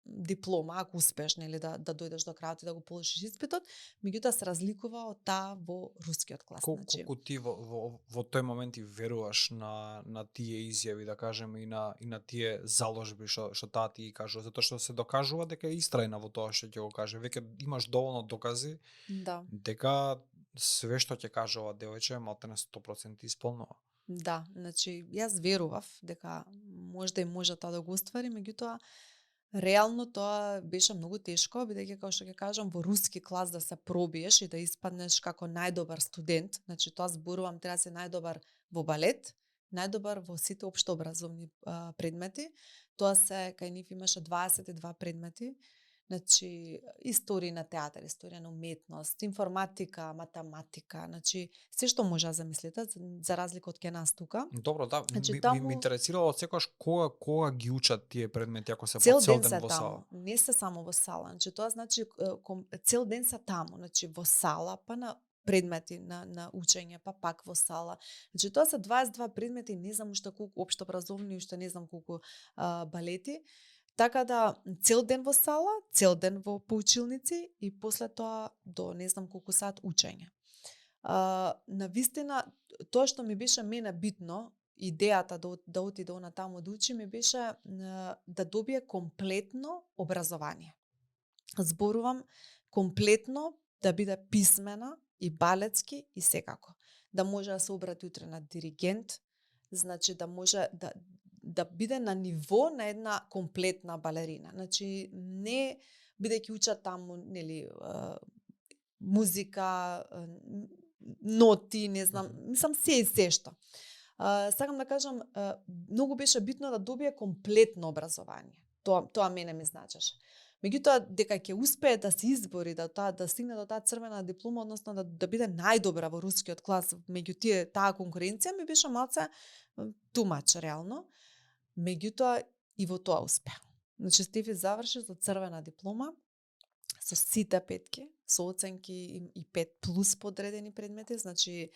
диплома, ако успееш, нели, да дојдеш до крајот и да го положиш испитот, меѓутоа се разликува од таа во рускиот клас. Колку ти во тој момент и веруваш на тие изјави, да кажеме, и на тие заложби што таа ти кажува, затоа што се докажува дека е истрајна во тоа што ќе го каже. Веќе имаш доволно докази дека све што ќе кажува девојче малтене 100% исполнува. Да, значи јас верував дека може тоа да го оствари, меѓутоа реално тоа беше многу тешко, бидејќи, како што ќе кажам, во руски клас да се пробиеш и да испаднеш како најдобар студент, значи тоа зборувам, треба да си најдобар во балет, најдобар во сите општобразовни предмети. Тоа се, кај нив имаше 22 предмети, Значи, историја на театар, историја на уметност, информатика, математика, значи, се што може да замислите, за разлика од ке нас тука. Добро, да, Значи, ми интересирало од секогаш кога ги учат тие предмети ако се по цел цел ден ден се во сала. таму, не се само во сала. Значи, тоа значи цел ден се таму, значи во сала, па на предмети на учење, па пак во сала. Значи, тоа се 22 предмети, не знам уште колку општо образовни, уште не знам колку балети. Така да, цел ден во сала, цел ден во поучилници и после тоа до не знам колку сат учење. На вистина, тоа што ми беше мене битно, идејата да отиде на таму да учи, ми беше да добие комплетно образование. Зборувам комплетно, да биде писмена и балетски и секако. Да може да се обрати утре на диригент, значи да може да биде на ниво на една комплетна балерина. Значи не бидејќи учат таму, нели, музика, ноти, не знам, мислам се што. Сакам да кажам, многу беше битно да добие комплетно образование. Тоа мене ми значеше. Меѓутоа, дека ќе успее да се избори, да стигне до таа црвена диплома, односно да биде најдобра во рускиот клас меѓу таа конкуренција, ми беше малце тумач реално. Меѓутоа и во тоа успеа. Значи Стефи заврши со црвена диплома, со сите петки, со оценки и 5+ подредени предмети, значи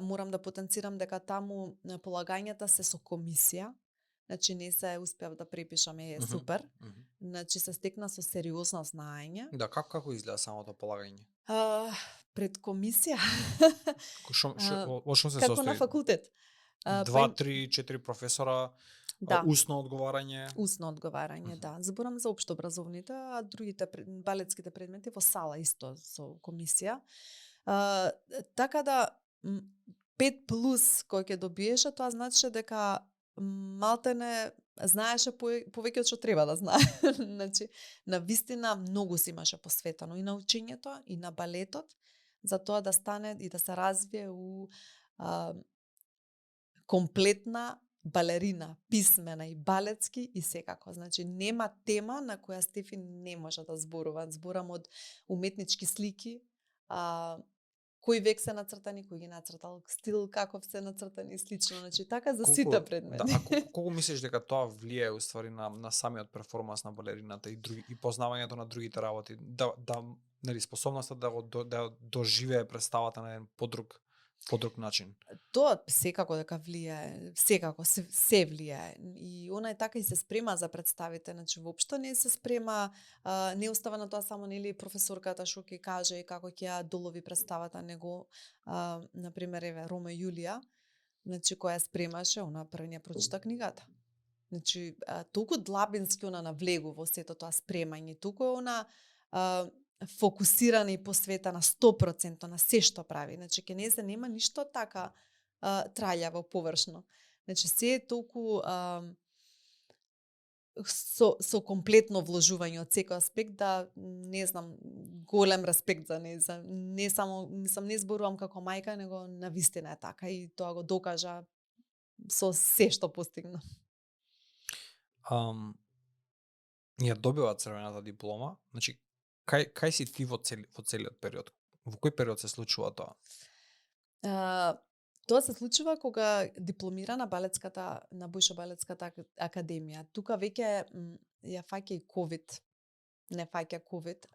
морам да потенцирам дека таму полагањата се со комисија, значи не се успеав да препишам супер, значи се стекна со сериозно знаење. Да, како изгледа самото полагање? Пред комисија. Во што се како состои? на факултет. 2, 3, 4 професора, да. Усно одговарање. Усно одговарање, да. Зборам за општо образовните, а другите балетските предмети во сала исто со комисија. Така да 5+ кој ќе добиеше, тоа значи дека малтене знаеше повеќе од што треба да знае. Значи, на вистина многу се имаше посветено и на учењето, и на балетот, за тоа да стане и да се развие у комплетна балерина, писмена и балетски и секако. Значи, нема тема на која Стефи не може да зборува. Зборам од уметнички слики, кој век се нацртани, кој ги нацртал, стил каков се нацртани и слично. Значи, така за сите предмети. Да, колку мислиш дека тоа влијае уствари на самиот перформанс на балерината и познавањето на другите работи, да нели способноста да доживее представата на еден подруг начин? Тоа секако дека влијае, секако се влијае. И она е така и се спрема за представите, значи воопшто не се спрема, не остава на тоа само нели професорката што ќе каже како ќе ја долови представата, него на пример еве Роме и Јулија, значи која спремаше, она првиот прочита книгата. Значи толку длабински она навлегу во сето тоа спремање, толку она фокусирана и посветена 100% на се што прави. Значи, ке не се нема ништо така траљаво, површно. Значи, се е толку со комплетно вложување од секој аспект, да, не знам, голем респект за неа. Не само, мислам, не зборувам како мајка, него на вистина е така и тоа го докажа со се што постигна. Ја добива црвената диплома, значи, Кај си ти во целиот период? Во кој период се случува тоа? Тоа се случува кога дипломира на Бојшо балетската академија. Тука веќе ја фаќа и ковид. Не фаќа ковид.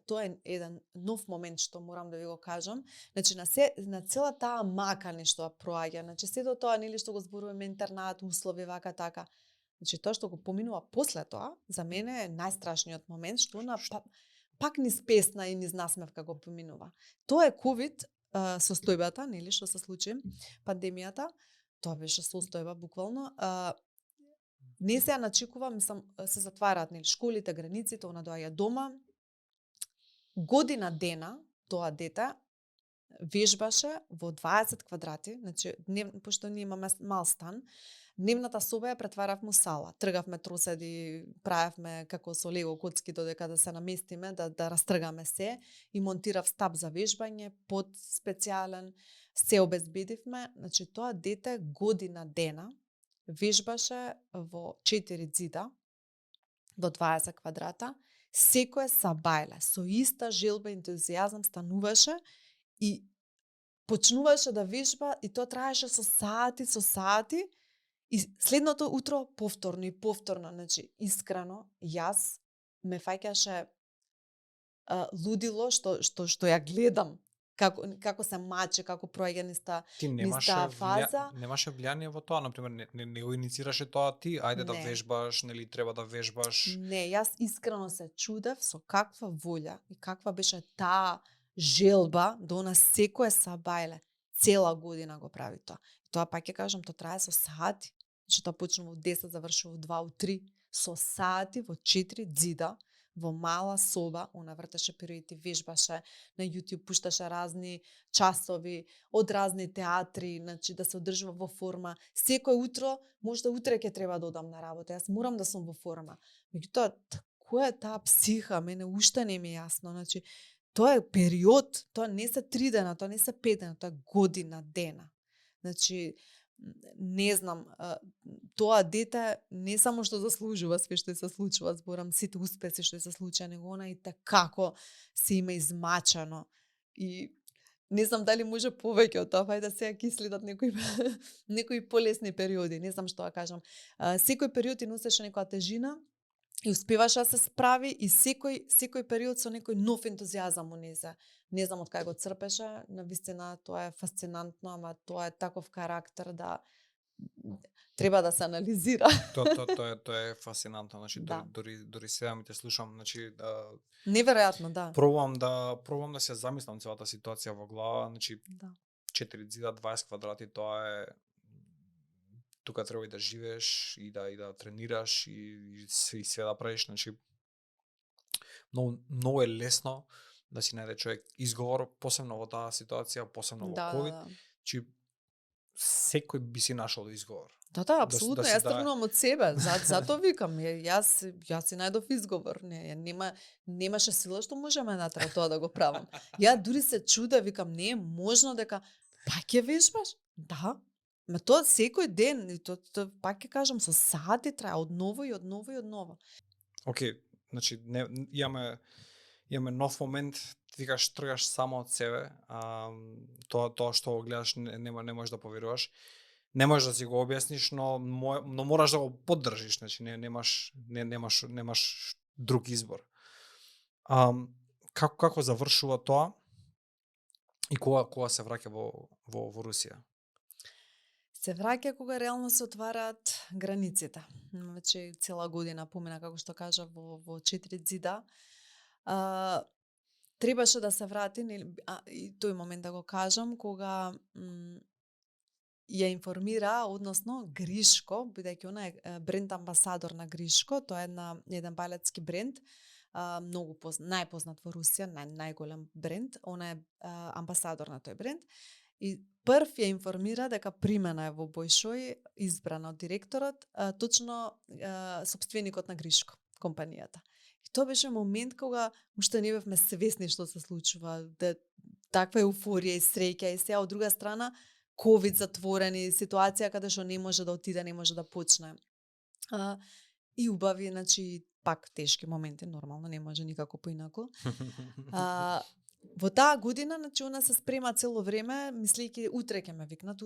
Тоа е еден нов момент што морам да ви го кажам. Значи на цела таа мака нешто проаѓа. Значи сето тоа нели што го зборуваме интернат, услови вака така. Значи тоа што го поминува после тоа, за мене е најстрашниот момент што пак низ песна и низ насмевка го поминува. Тоа е ковид состојбата, нели што се случи, пандемијата. Тоа беше состојба буквално. Не се ја начекува, мислам, се затвараат нели школите, границите, она доаѓа дома. Година дена тоа дете вежбаше во 20 квадрати, значи пошто ние имаме мал стан, дневната соба ја претваравме у сала. Тргавме троседи, правевме како со лего коцки додека да се наместиме, да растргаме се и монтирав стап за вежбање, под специјален, се обезбедивме. Значи тоа дете година дена вежбаше во 4 ѕида, во 20 квадрата Секое сабајле, со иста желба и ентузијазам стануваше и почнуваше да вежба и тоа траеше со сати и следното утро повторно и повторно, значи искрено јас ме фаќаше лудило што ја гледам како се мачи, како проаѓа Ти низ таа фаза. немаше влијание во тоа, например, не го иницираше тоа ти, ајде да Не. вежбаш, нели треба да вежбаш. Не, јас искрено се чудев со каква волја и каква беше таа желба да она секое сабајле цела година го прави тоа. И тоа пак ќе кажам, тоа трае со сати. Значи тоа почнува од 10, завршува од 2, од 3, со сати во 4 ѕида, во мала соба, она вртеше периоди, вежбаше, на YouTube пушташе разни часови од разни театри, значи да се одржува во форма. Секој утро, можда утре ќе треба да одам на работа, јас морам да сум во форма. Меѓутоа, која е таа психа, мене уште не ми е јасно, значи тоа е период, тоа не се 3 дена, тоа не се 5 дена, тоа е година дена. Значи, не знам, тоа дете не само што заслужува све што се случува, зборам сите успеси што се случија, него она и како се има измачано. И не знам дали може повеќе од тоа, да сега ќе следат некои полесни периоди, не знам што да кажам. Секој период и носеше некоја тежина и успеваше да се справи и секој период со некој нов ентузијазам унесе. Не знам од кај го црпеше, навистина тоа е фасцинантно, ама тоа е таков карактер да треба да се анализира. Тоа е фасцинантно, значи Да. дури сега ми те слушам, значи Неверојатно, да. пробувам да се замислам целата ситуација во глава, значи Да. 4 ѕида, 20 квадрати, тоа е тука треба и да живееш и да тренираш и све да правиш, значи многу е лесно да си најде човек изговор, посебно во таа ситуација, посебно во ковид, значи секој би си нашол изговор. Да, апсолутно, јас да... тргнувам од себе, затоа викам, јас си најдов изговор, немаше сила што можеме натра тоа да го правам. Ја дури се чуда, викам, не е можно дека пак ќе вежбаш? Да, ма тоа секој ден, и тоа пак ќе кажам, со сати трае, одново и одново и одново. Океј, значи имаме нов момент, ти викаш тргаш само од себе, тоа што го гледаш не можеш да поверуваш. Не можеш да си го објасниш, но мораш да го поддржиш, значи немаш друг избор. Како завршува тоа и кога се враќа во Русија? Се враќа кога реално се отвараат границите. Значи цела година помина, како што кажа, во 4 ѕида. Требаше да се врати, и тој момент да го кажам, кога ја информира, односно Гришко, бидејќи она е бренд амбасадор на Гришко, тоа е еден балетски бренд, многу најпознат во Русија, најголем бренд, она е амбасадор на тој бренд. И прв ја информира дека примена е во Бојшој, избрана од директорот, точно сопственикот на Гришко, компанијата. И тоа беше момент кога уште не бевме свесни што се случува, таква еуфорија и среќа, и сега од друга страна ковид затворени, ситуација каде што не може да отиде, не може да почне. И убави, значи, пак тешки моменти, нормално, не може никако поинаку. Во таа година, значи, она се спрема цело време, мислејќи утре ќе ме викнат,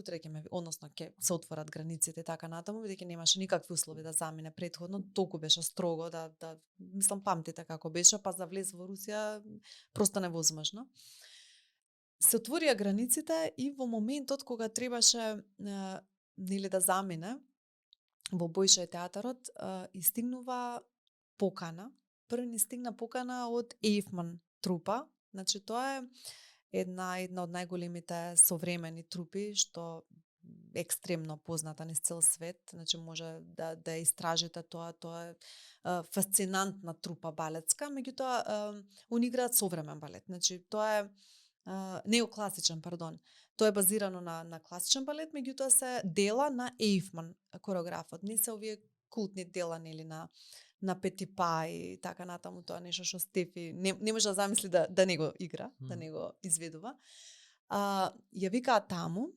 односно ќе се отворат границите и така натаму, бидејќи немаше никакви услови да замине претходно, толку беше строго мислам памтите како беше, па за влез во Русија просто невозможно. Се отворија границите и во моментот кога требаше нели да замине во Бојшој театарот, истигнува покана. Прво ни стигна покана од Ејфман трупа. Значи тоа е една од најголемите современи трупи што е екстремно позната низ цел свет. Значи може да истражите тоа е фасцинантна трупа балетска, меѓутоа они играат современ балет. Значи тоа е неокласичен, пардон. Тоа е базирано на класичен балет, меѓутоа се дела на Ејфман, кореографот. Не се овие култни дела, нели, на Петипа и така натаму, тоа нешто што Стефи не може да замисли да не го игра, да не го изведува. Ја викаат таму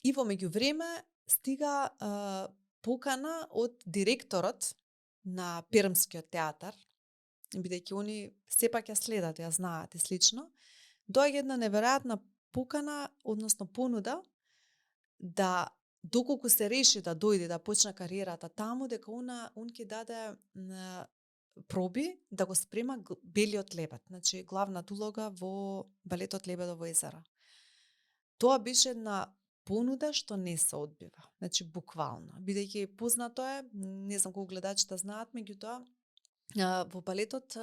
и во меѓувреме стига покана од директорот на Пермскиот театар, бидејќи они сепак ја следат, ја знаат и слично, доаѓа една неверојатна покана, односно понуда, да доколку се реши да дојде да почне кариерата таму, дека он ќе даде проби да го спрема белиот лебед, значи главната улога во балетот Лебедово езеро. Тоа беше една понуда што не се одбива, значи буквално, бидејќи познато е, не знам колку гледачите знаат, меѓутоа во балетот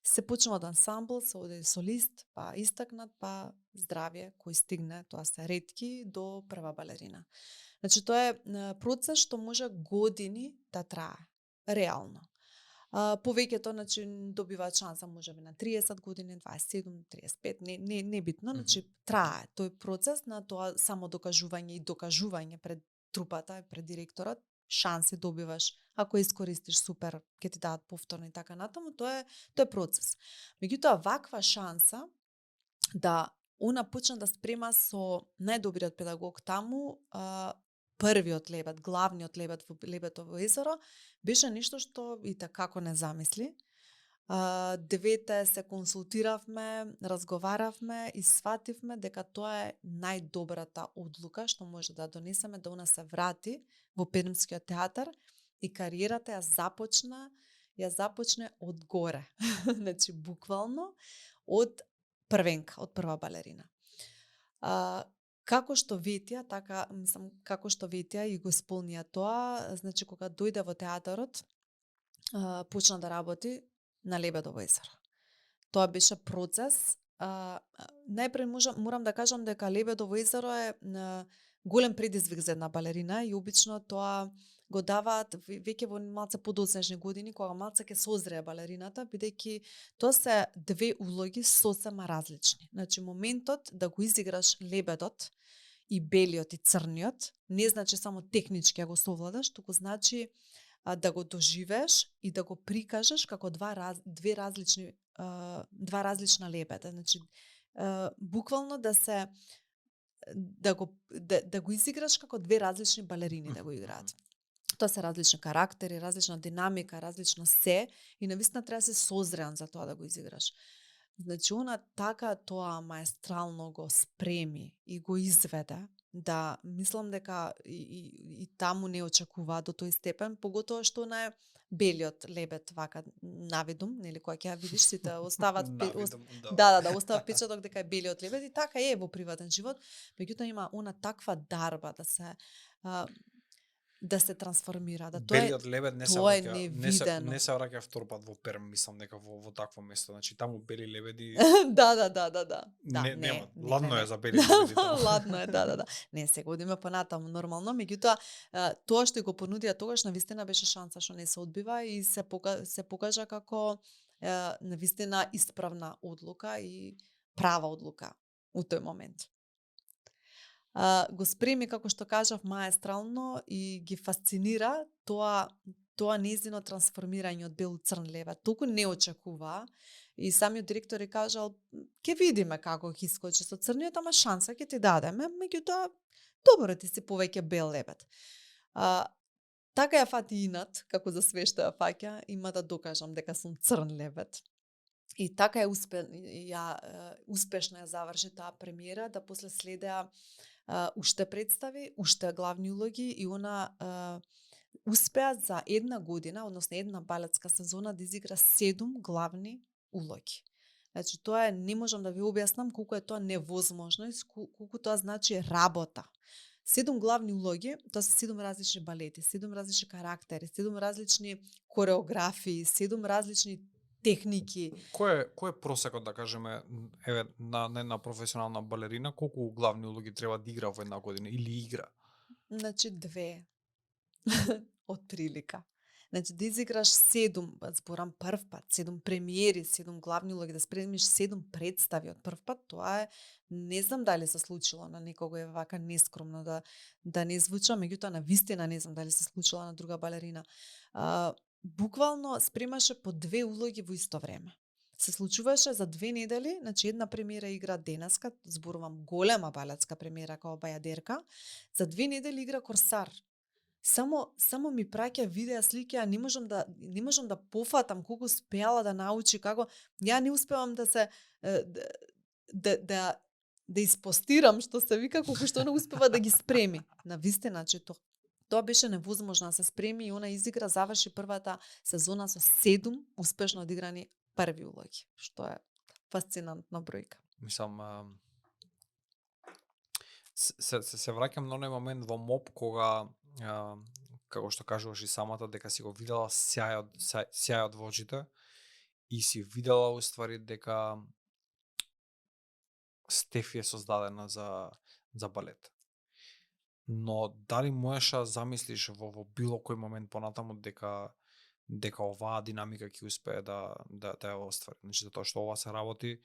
се почнува од ансамбл, се оде солист, па истакнат, па здравје кој стигне, тоа се ретки, до прва балерина. Значи тоа е процес што може години да трае, реално. Повеќето, значи, добиваат шанса можеби на 30 години, 27, 35, не битно, значи трае тој процес на тоа само докажување и докажување пред трупата, пред директорот, шанси добиваш, ако искористиш супер, ќе ти дадат повторно и така натаму, тоа е процес. Меѓутоа ваква шанса да она почна да спрема со најдобриот педагог таму, првиот лебед, главниот лебед во Лебедово езеро, беше нешто што и како не замисли. Девете се консултиравме, разговаравме и свативме дека тоа е најдобрата одлука што може да донесеме, да она се врати во Пермскиот театар и кариерата ја започне од горе. Значи буквално од првенка, од прва балерина. Како што ветија, така, мислам, како што ветија и го исполнија тоа, значи кога дојде во театарот, почна да работи на Лебедово езеро. Тоа беше процес. Најпред морам да кажам дека Лебедово езеро е голем предизвик за една балерина и обично тоа го даваат веќе во малце подоцнежни години, кога малце ќе созрее балерината, бидејќи тоа се две улоги сосема различни. Значи моментот да го изиграш лебедот и белиот и црниот не значи само технички ја го совладаш, туку значи да го доживееш и да го прикажеш како два различна лебеда. Значи буквално да го изиграш како две различни балерини да го играат. Тоа се различни карактери, различна динамика, различно се и навистина треба да се созреан за тоа да го изиграш. Значи она така тоа маестрално го спреми и го изведе, да мислам дека и таму не очекува до тој степен, поготоа што она е белиот лебед вака навидум, нели, кога ќе ја видиш сите остават остават впечаток дека е белиот лебед и така е во приватен живот, меѓутоа има она таква дарба да се трансформира, да белиот лебед не се враќа втор пат во Перм, мислам дека во такво место, значи таму бели лебеди. Да. Нема, ладно е за бели лебеди таму. Ладно е, да. Не, сега одиме понатаму нормално, меѓутоа тоа што го понудија тогаш навистина беше шанса што не се одбива и се покажа како навистина исправна одлука и права одлука у тој момент. Го спреми, како што кажав, маестрално и ги фасцинира тоа нејзино трансформирање од бел црн лебед. Толку не очекува и самиот директор е кажал, ќе видиме како ќе искочи со црниот, ама шанса ќе ти дадеме, меѓутоа добро ти си повеќе бел лебед. Така ја фати инат, како за све што ја фаќа, има да докажам дека сум црн лебед. И така успешно ја заврши таа премиера, да после следеа уште представи, уште главни улоги и она успеа за една година, односно една балетска сезона да изигра 7 главни улоги. Значи тоа не можам да ви објаснам колку е тоа невозможно и колку тоа значи работа. 7 главни улоги, тоа се 7 различни балети, 7 различни карактери, 7 различни кореографии, 7 различни техники. Кој е просекот, да кажеме, на една професионална балерина, колку главни улоги треба да игра во една година или игра? Значи 2. Од прилика. Значи да изиграш 7, зборам прв пат, 7 премиери, 7 главни улоги, да спремиш 7 представи од прв пат, тоа е, не знам дали се случило на некого, е вака нескромно да не звуча, меѓутоа на вистина не знам дали се случило на друга балерина. Буквално спремаше по 2 улоги во исто време. Се случуваше за 2 недели, значи една премиера игра денеска, зборувам голема балетска премиера како Бајадерка, за 2 недели игра Корсар. само ми праќа видеа, слики, а не можам да пофатам колку успеала да научи, како ја не успевам да се да испостирам, што се вика, колку што она успева да ги спреми. На вистина, че тоа беше невозможно да се спреми и она изигра, заврши првата сезона со 7 успешно одиграни први улоги, што е фасцинантна бројка. Мислам, се враќам на оној момент во МОП кога како што кажуваш и самата дека си го видела сјајот во очите и си видела уствари дека Стефи е создадена за балет. Но дали можеш да замислиш во било кој момент понатаму дека оваа динамика ќе успее да ја оствари? Значи затоа што ова се работи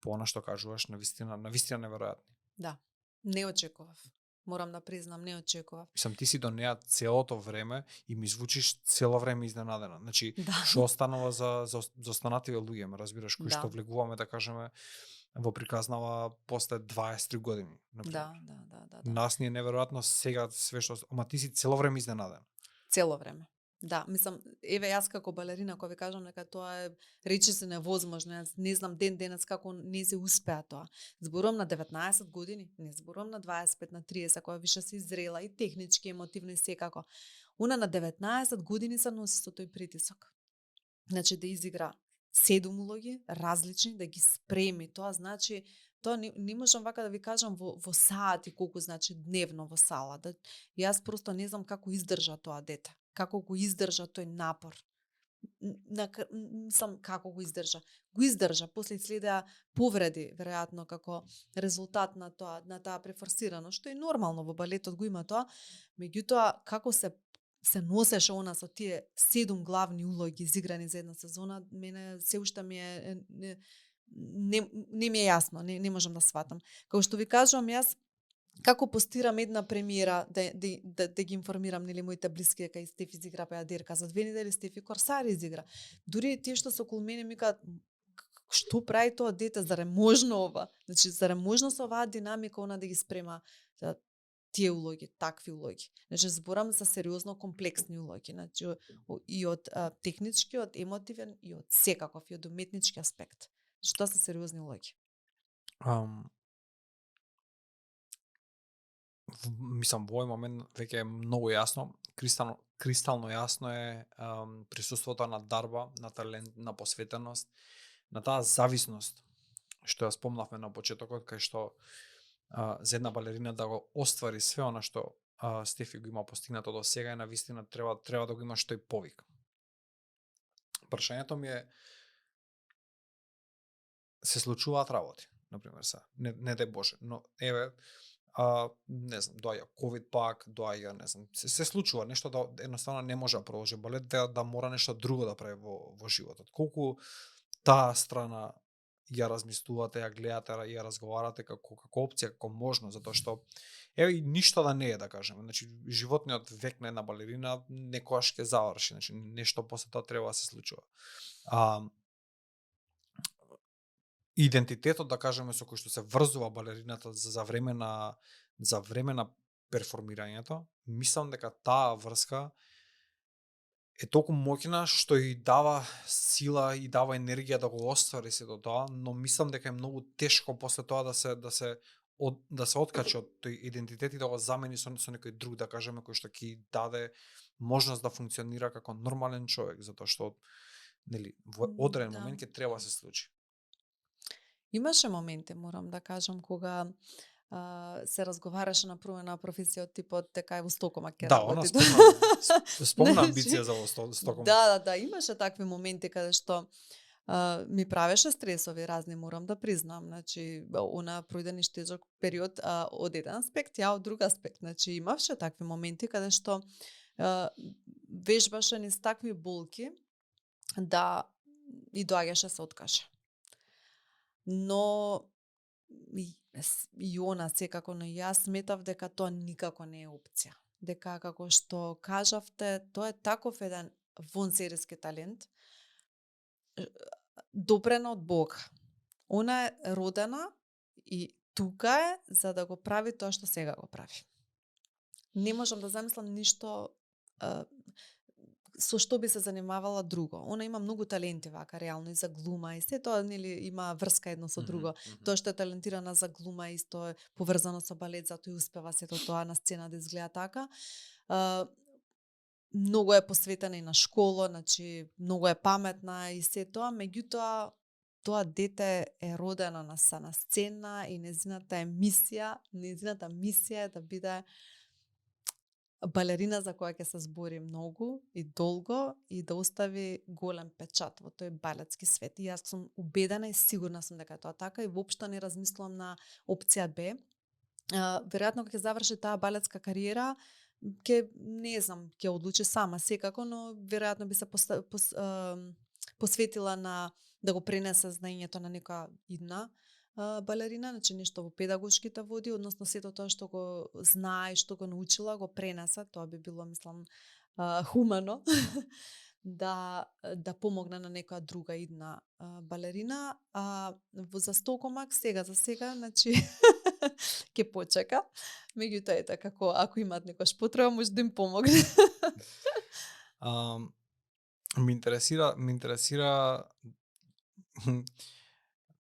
по она што кажуваш навистина неверојатни. Да, не очекував. Морам да признам, не очекував. Мислам, ти си до неа целото време и ми звучиш цело време изненадена. Значи, Да. што останува за останативе луѓе, ме разбираш, кои Да. што влегуваме, да кажеме, во приказнава после 23 години, например. Да. Нас ни е неверојатно сега све што... Ама ти си цело време изненаден. Цело време. Да, мислам, еве јас како балерина, кога ви кажам дека тоа е речиси невозможно, јас не знам ден денес како не се успеа тоа. Зборувам на 19 години, не зборувам на 25, на 30, кога више се изрела и технички, емотивно и секако. Она на 19 години се носи со тој притисок. Значи да изигра 7 улоги, различни, да ги спреми. Тоа значи, тоа не можам вака да ви кажам во сати колку значи дневно во сала. Да, јас просто не знам како издржа тоа дете. Како го издржа тој напор. Сам како го издржа. Го издржа, после следеа повреди, веројатно како резултат на таа префорсираност, што е нормално во балетот го има тоа. Меѓутоа, како се носеше она со тие 7 главни улоги изиграни за една сезона, мене се уште ми е не ми е јасно, не можам да сватам. Како што ви кажувам, јас како постирам една премиера да ги информирам нели моите блиски дека и Стефи изигра пеадерка за 2 недели, Стефи Корсар изигра. Дури и тие што се околу мене ми кажат што прави тоа дете, зарем можно ова? Значи зарем можно со оваа динамика она да ги спрема тие улоги, такви улоги. Значи зборам за сериозно комплексни улоги, значи и од технички, од емотивен и од секаков и од уметнички аспект. Значи тоа се сериозни улоги. Мислам, во овој момент веќе е многу јасно, кристално јасно е присуството на дарба, на талент, на посветеност, на таа зависност што ја спомнавме на почетокот, кај што за една балерина да го оствари све она што Стефи го има постигнато до сега, и навистина треба да го има што и повик. Прашањето ми е, се случуваат работи, например се, не дај Боже, но еве, не знам, доаѓа ковид пак, доаѓа, не знам, се случува нешто да едноставно не може да продолжи балет, да мора нешто друго да прави во животот. Колку таа страна ја размислувате, ја гледате, ја разговарате како опција, како можност, затоа што еве и ништо да не е, да кажеме. Значи животниот век на една балерина некогаш ќе заврши, значи нешто после тоа треба да се случува. Идентитетот, да кажеме, со кој што се врзува балерината за време на перформирањето, мислам дека таа врска е толку моќна што и дава сила и дава енергија да го оствари сето тоа, но мислам дека е многу тешко после тоа да се откачи од тој идентитет и да го замени со некој друг, да кажеме, кој што ќе даде можност да функционира како нормален човек, затоа што нели во одреден момент ќе треба да се случи. Имаше моменти, морам да кажам, кога се разговараше на професија од типот дека е во Стокома ќе работи. Да, спомна амбиција за во Стокома. Да, имаше такви моменти каде што ми правеше стресови разни, морам да признам. Значи, она пројде низ тежок период од еден аспект, ја од друг аспект. Значи, имаше такви моменти каде што вежбаше низ такви болки да и доаѓаше се откаже. Но и она секако, но јас сметав дека тоа никако не е опција. Дека, како што кажавте, тоа е таков еден вонсериски талент, допрена од Бога. Она е родена и тука е за да го прави тоа што сега го прави. не можам да замислам ништо со што би се занимавала друго. Она има многу таленти вака реално и за глума и се тоа нели има врска едно со друго. Тоа што е талентирана за глума исто е поврзано со балет, затоа и успева сето тоа на сцена да изгледа така. Многу е посветена и на школа, значи многу е паметна и се тоа, меѓутоа тоа дете е родена на сцена и нејзината мисија е да биде балерина за која ќе се збори многу и долго и да остави голем печат во тој балетски свет. И јас сум убедена и сигурна сум дека тоа така и воопшто не размислувам на опција Б. Веројатно кога ќе заврши таа балетска кариера, ќе одлучи сама секако, но веројатно би се посветила на да го пренесе знаењето на нека идна балерина, значи нешто во педагошките води, односно сето тоа што го знае, што го научила, го пренесе, тоа би било, мислам, хумано, да помогне на некоја друга идна балерина. За Стокомак, за сега, значи, ќе почека. Меѓутоа, ето, како ако имаат некојаш потреба, може да им помогне. Ме интересира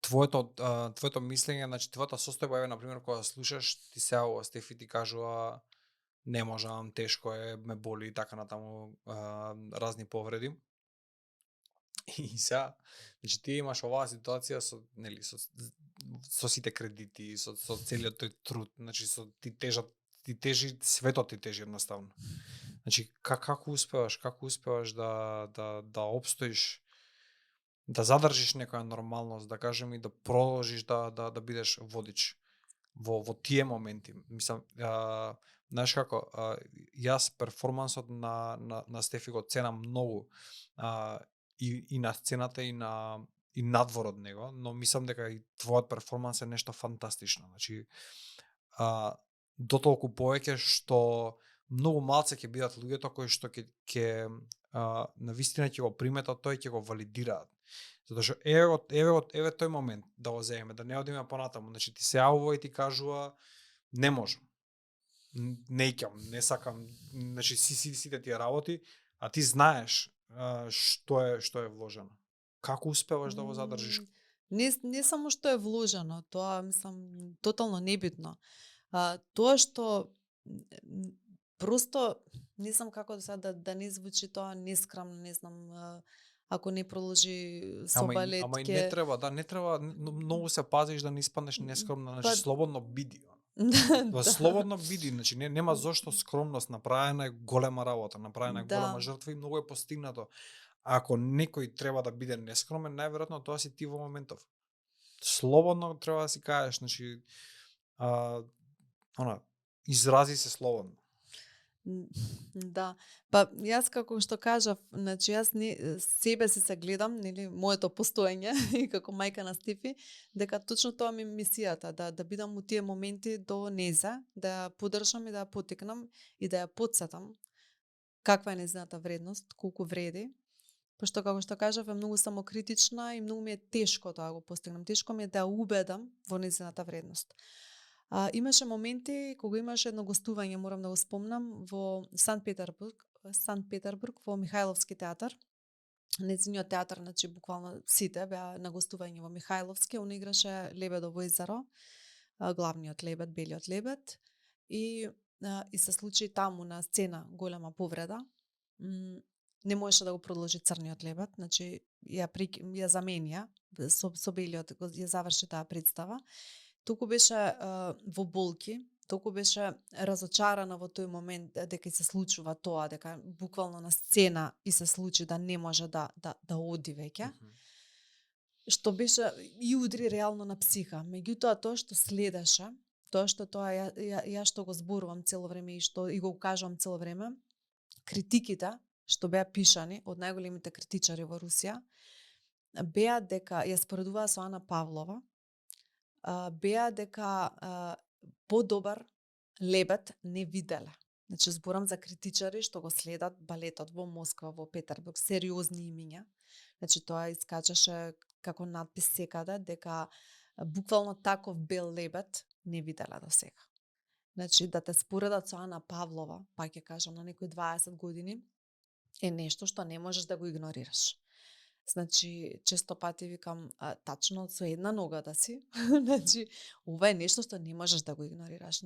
твоето мислење, значи твојата состојба, на пример, кога слушаш, ти се ова Стефи ти кажува не можам, тешко е, ме боли и така натаму, разни повреди. И сега, значи ти имаш оваа ситуација со сите кредити, со целиот тој труд, значи ти тежи светот ти тежи едноставно. Значи како успеваш да опстоиш, да задржиш некоја нормалност, да кажем, и да продолжиш да бидеш водич во тие моменти. Мислам, знаеш како, јас перформансот на Стефи го ценам многу, и на сцената и надвор од него, но мислам дека и твојот перформанс е нешто фантастично. Значи, дотолку повеќе што многу малце ќе бидат луѓето кои што ќе навистина ќе го приметат тој, ќе го валидираат. Затоа што еве тој момент да го земеме, да не одиме понатаму. Значи ти се јавува и ти кажува не можам. Не икам, не сакам, значи сите тие работи, а ти знаеш што е вложено. Како успеваш да го задржиш? Не само што е вложено, тоа мислам тотално небитно. Тоа што просто не знам како да не звучи тоа нескрамно, не знам, ако не продолжи со балет. Ама и не треба, многу се пазиш да не испаднеш нескромна, значи слободно биди. Слободно биди, значи нема зошто скромност, направена е голема работа, направена е голема жртва и многу е постигнато. Ако некој треба да биде нескромен, најверојатно тоа си ти во моментов. Слободно треба да си кажеш, значи изрази се слободно. Да, па јас како што кажав, значи јас себе си се гледам, нели, моето постоење и како мајка на Стефи, дека точно тоа ми мисијата, да бидам у тие моменти до неза, да ја поддржам и да ја потекнам и да ја потсетам каква е нејзината вредност, колку вреди. Пошто како што кажав, е многу самокритична и многу ми е тешко тоа го постигнам. Тешко ми е да ја убедам во нејзината вредност. Имаше моменти кога имаше едно гостување, морам да го спомнам, во Санкт Петербург, во Михајловски театар. Нејзиниот театар, значи буквално сите беа на гостување во Михајловски, он играше Лебедово езеро, главниот лебед, белиот лебед, и се случи таму на сцена голема повреда. Не можеше да го продолжи Црниот лебед, значи ја заменија со белиот, ја заврши таа представа. Толку беше во болки, толку беше разочарана во тој момент дека се случува тоа, дека буквално на сцена и се случи да не може да оди веќе. Што беше и удри реално на психа. Меѓутоа тоа што следеше, ја што го зборувам цело време и што и го кажувам цело време, критиките што беа пишани од најголемите критичари во Русија, беа дека ја споредуваа со Ана Павлова, беа дека подобар лебед не виделе. Значи зборам за критичари што го следат балетот во Москва, во Петербург, сериозни имиња. Значи тоа искачаше како надпис секаде дека буквално таков бел лебед не виделе до сега. Значи, да те споредат со Ана Павлова, па ќе кажам на некои 20 години, е нешто што не можеш да го игнорираш. Значи, често пати викам, тачно со една нога да си, значи, ова е нешто што не можеш да го игнорираш.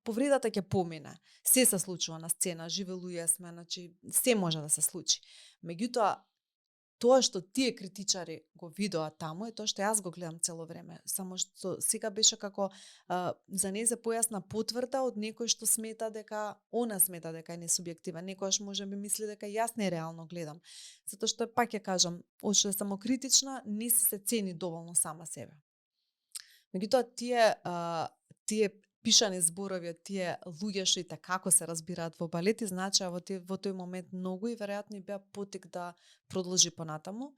Повредата ќе помине. Се се случува на сцена, живи луѓе сме, значи, се може да се случи. Меѓутоа, тоа што тие критичари го видоа таму е тоа што јас го гледам цело време. Само што сега беше како за не се појасна потврда од некој што смета дека она смета дека е несубјективен. Некојаш може би мисли дека јас нереално гледам. Затоа што пак ќе кажам, од што е самокритична, не се цени доволно сама себе. Меѓутоа тие пишани зборови од тие луѓе што и како се разбираат во балет и значеа во тој момент многу и веројатно и беа потик да продолжи понатаму.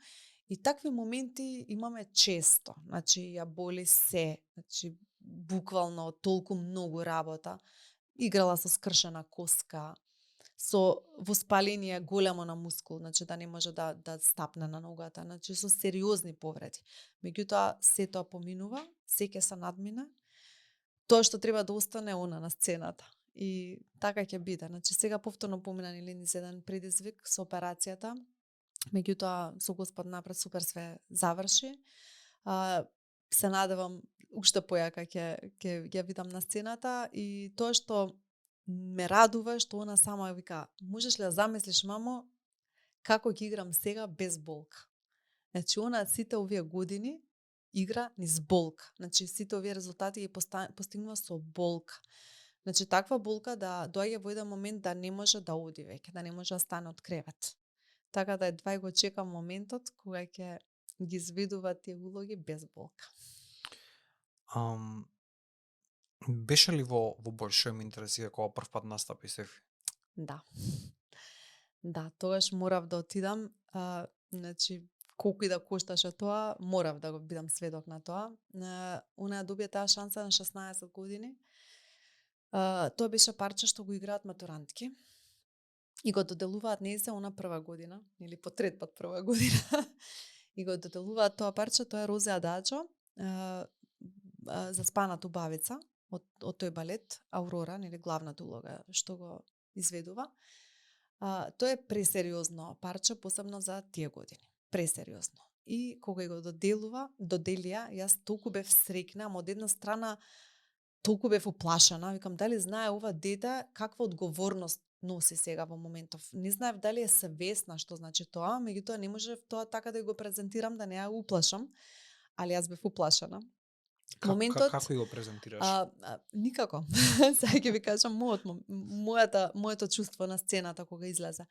И такви моменти имаме често. Значи, ја боли се. Значи, буквално толку многу работа. Играла со скршена коска, со воспаление големо на мускул, значи да не може да стапне на ногата, значи со сериозни повреди. Меѓутоа, се тоа поминува, се ќе се надмине. Тоа што треба да остане она на сцената. И така ќе биде. Значи сега повторно помина низ еден предизвик со операцијата. Меѓутоа со Господ напред супер све заврши. Се надевам уште појака ќе ја видам на сцената и тоа што ме радува што она сама вика, можеш ли да замислиш, мамо, како ќе играм сега без болка. Значи она сите овие години игра низ болка. Значи сите овие резултати ги постигнува со болка. Значи таква болка да доаѓа во еден момент да не може да оди веќе, да не може да стане од кревет. Така да едва го чекам моментот кога ќе ги изведува тие улоги без болка. Беше ли во Болшој ме интересира кога прв пат настапи Стефи? Да. Да, тогаш морав да отидам, значи колку и да кошташе тоа, морав да го бидам сведок на тоа. Она добија таа шанса на 16 години. Тоа беше парче што го играат матурантки и го доделуваат нејзе она прва година, или по трет пат прва година. И го доделуваат тоа парче, тоа е Розе Ададжо, Заспаната убавица од тој балет, Аурора, нели главната улога што го изведува. Тоа е пресериозно парче, посебно за тие години. Пресериозно. И кога го доделија, јас толку бев среќна, ама од една страна толку бев уплашена, викам дали знае ова дете каква одговорност носи сега во моментов. Не знаев дали е свесна што значи тоа, меѓутоа не можев тоа така да го презентирам да не ја уплашам, али јас бев уплашена. Моментот како го презентираш? Никако. Сега ќе ви кажам моето чувство на сцената кога излезе.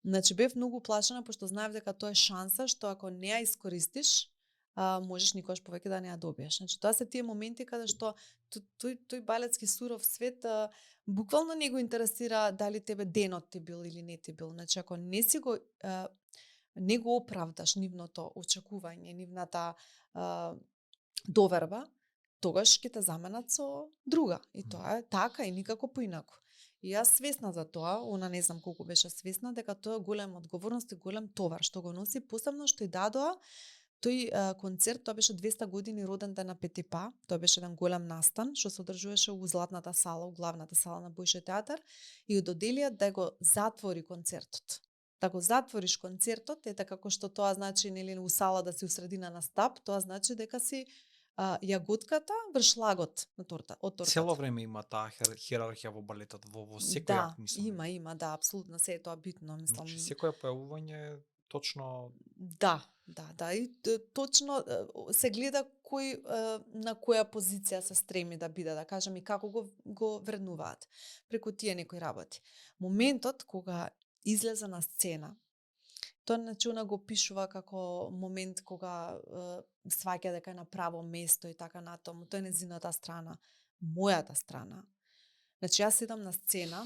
Значи бев многу уплашена пошто знаев дека тоа е шанса што ако не ја искористиш, можеш никош повеќе да не ја добиеш. Значи тоа се тие моменти каде што тој балетски суров свет буквално не го интересира дали тебе денот ти бил или не ти бил. Значи ако не го оправдаш нивното очекување, нивната доверба, тогаш ќе те заменат со друга. И тоа е така и никако поинаку. И јас свесна за тоа, она не знам колку беше свесна, дека тоа е голема одговорност и голем товар што го носи, посебно што и дадоа тој концерт, тоа беше 200 години роден ден на Петипа, тоа беше еден голем настан што се одржуваше у Златната сала, у главната сала на Бојши театар и доделија да го затвори концертот. Да го затвориш концертот, ете како што тоа значи нели у сала да си у средина на стап, тоа значи дека си јаготката врз лагот на од тортата. Цело време има таа хиерархија во балетот, во секој акт, мислам. Има, да, апсолутно се е тоа битно, мислам. Значи секое појавување точно Да, и точно се гледа кој на која позиција се стреми да биде, да кажем, и како го вреднуваат преку тие некои работи. Моментот кога излезе на сцена, тоа значи она го пишува како момент кога сваќа дека е на право место и така натаму. Тоа е незината страна, мојата страна. Значи јас седам на сцена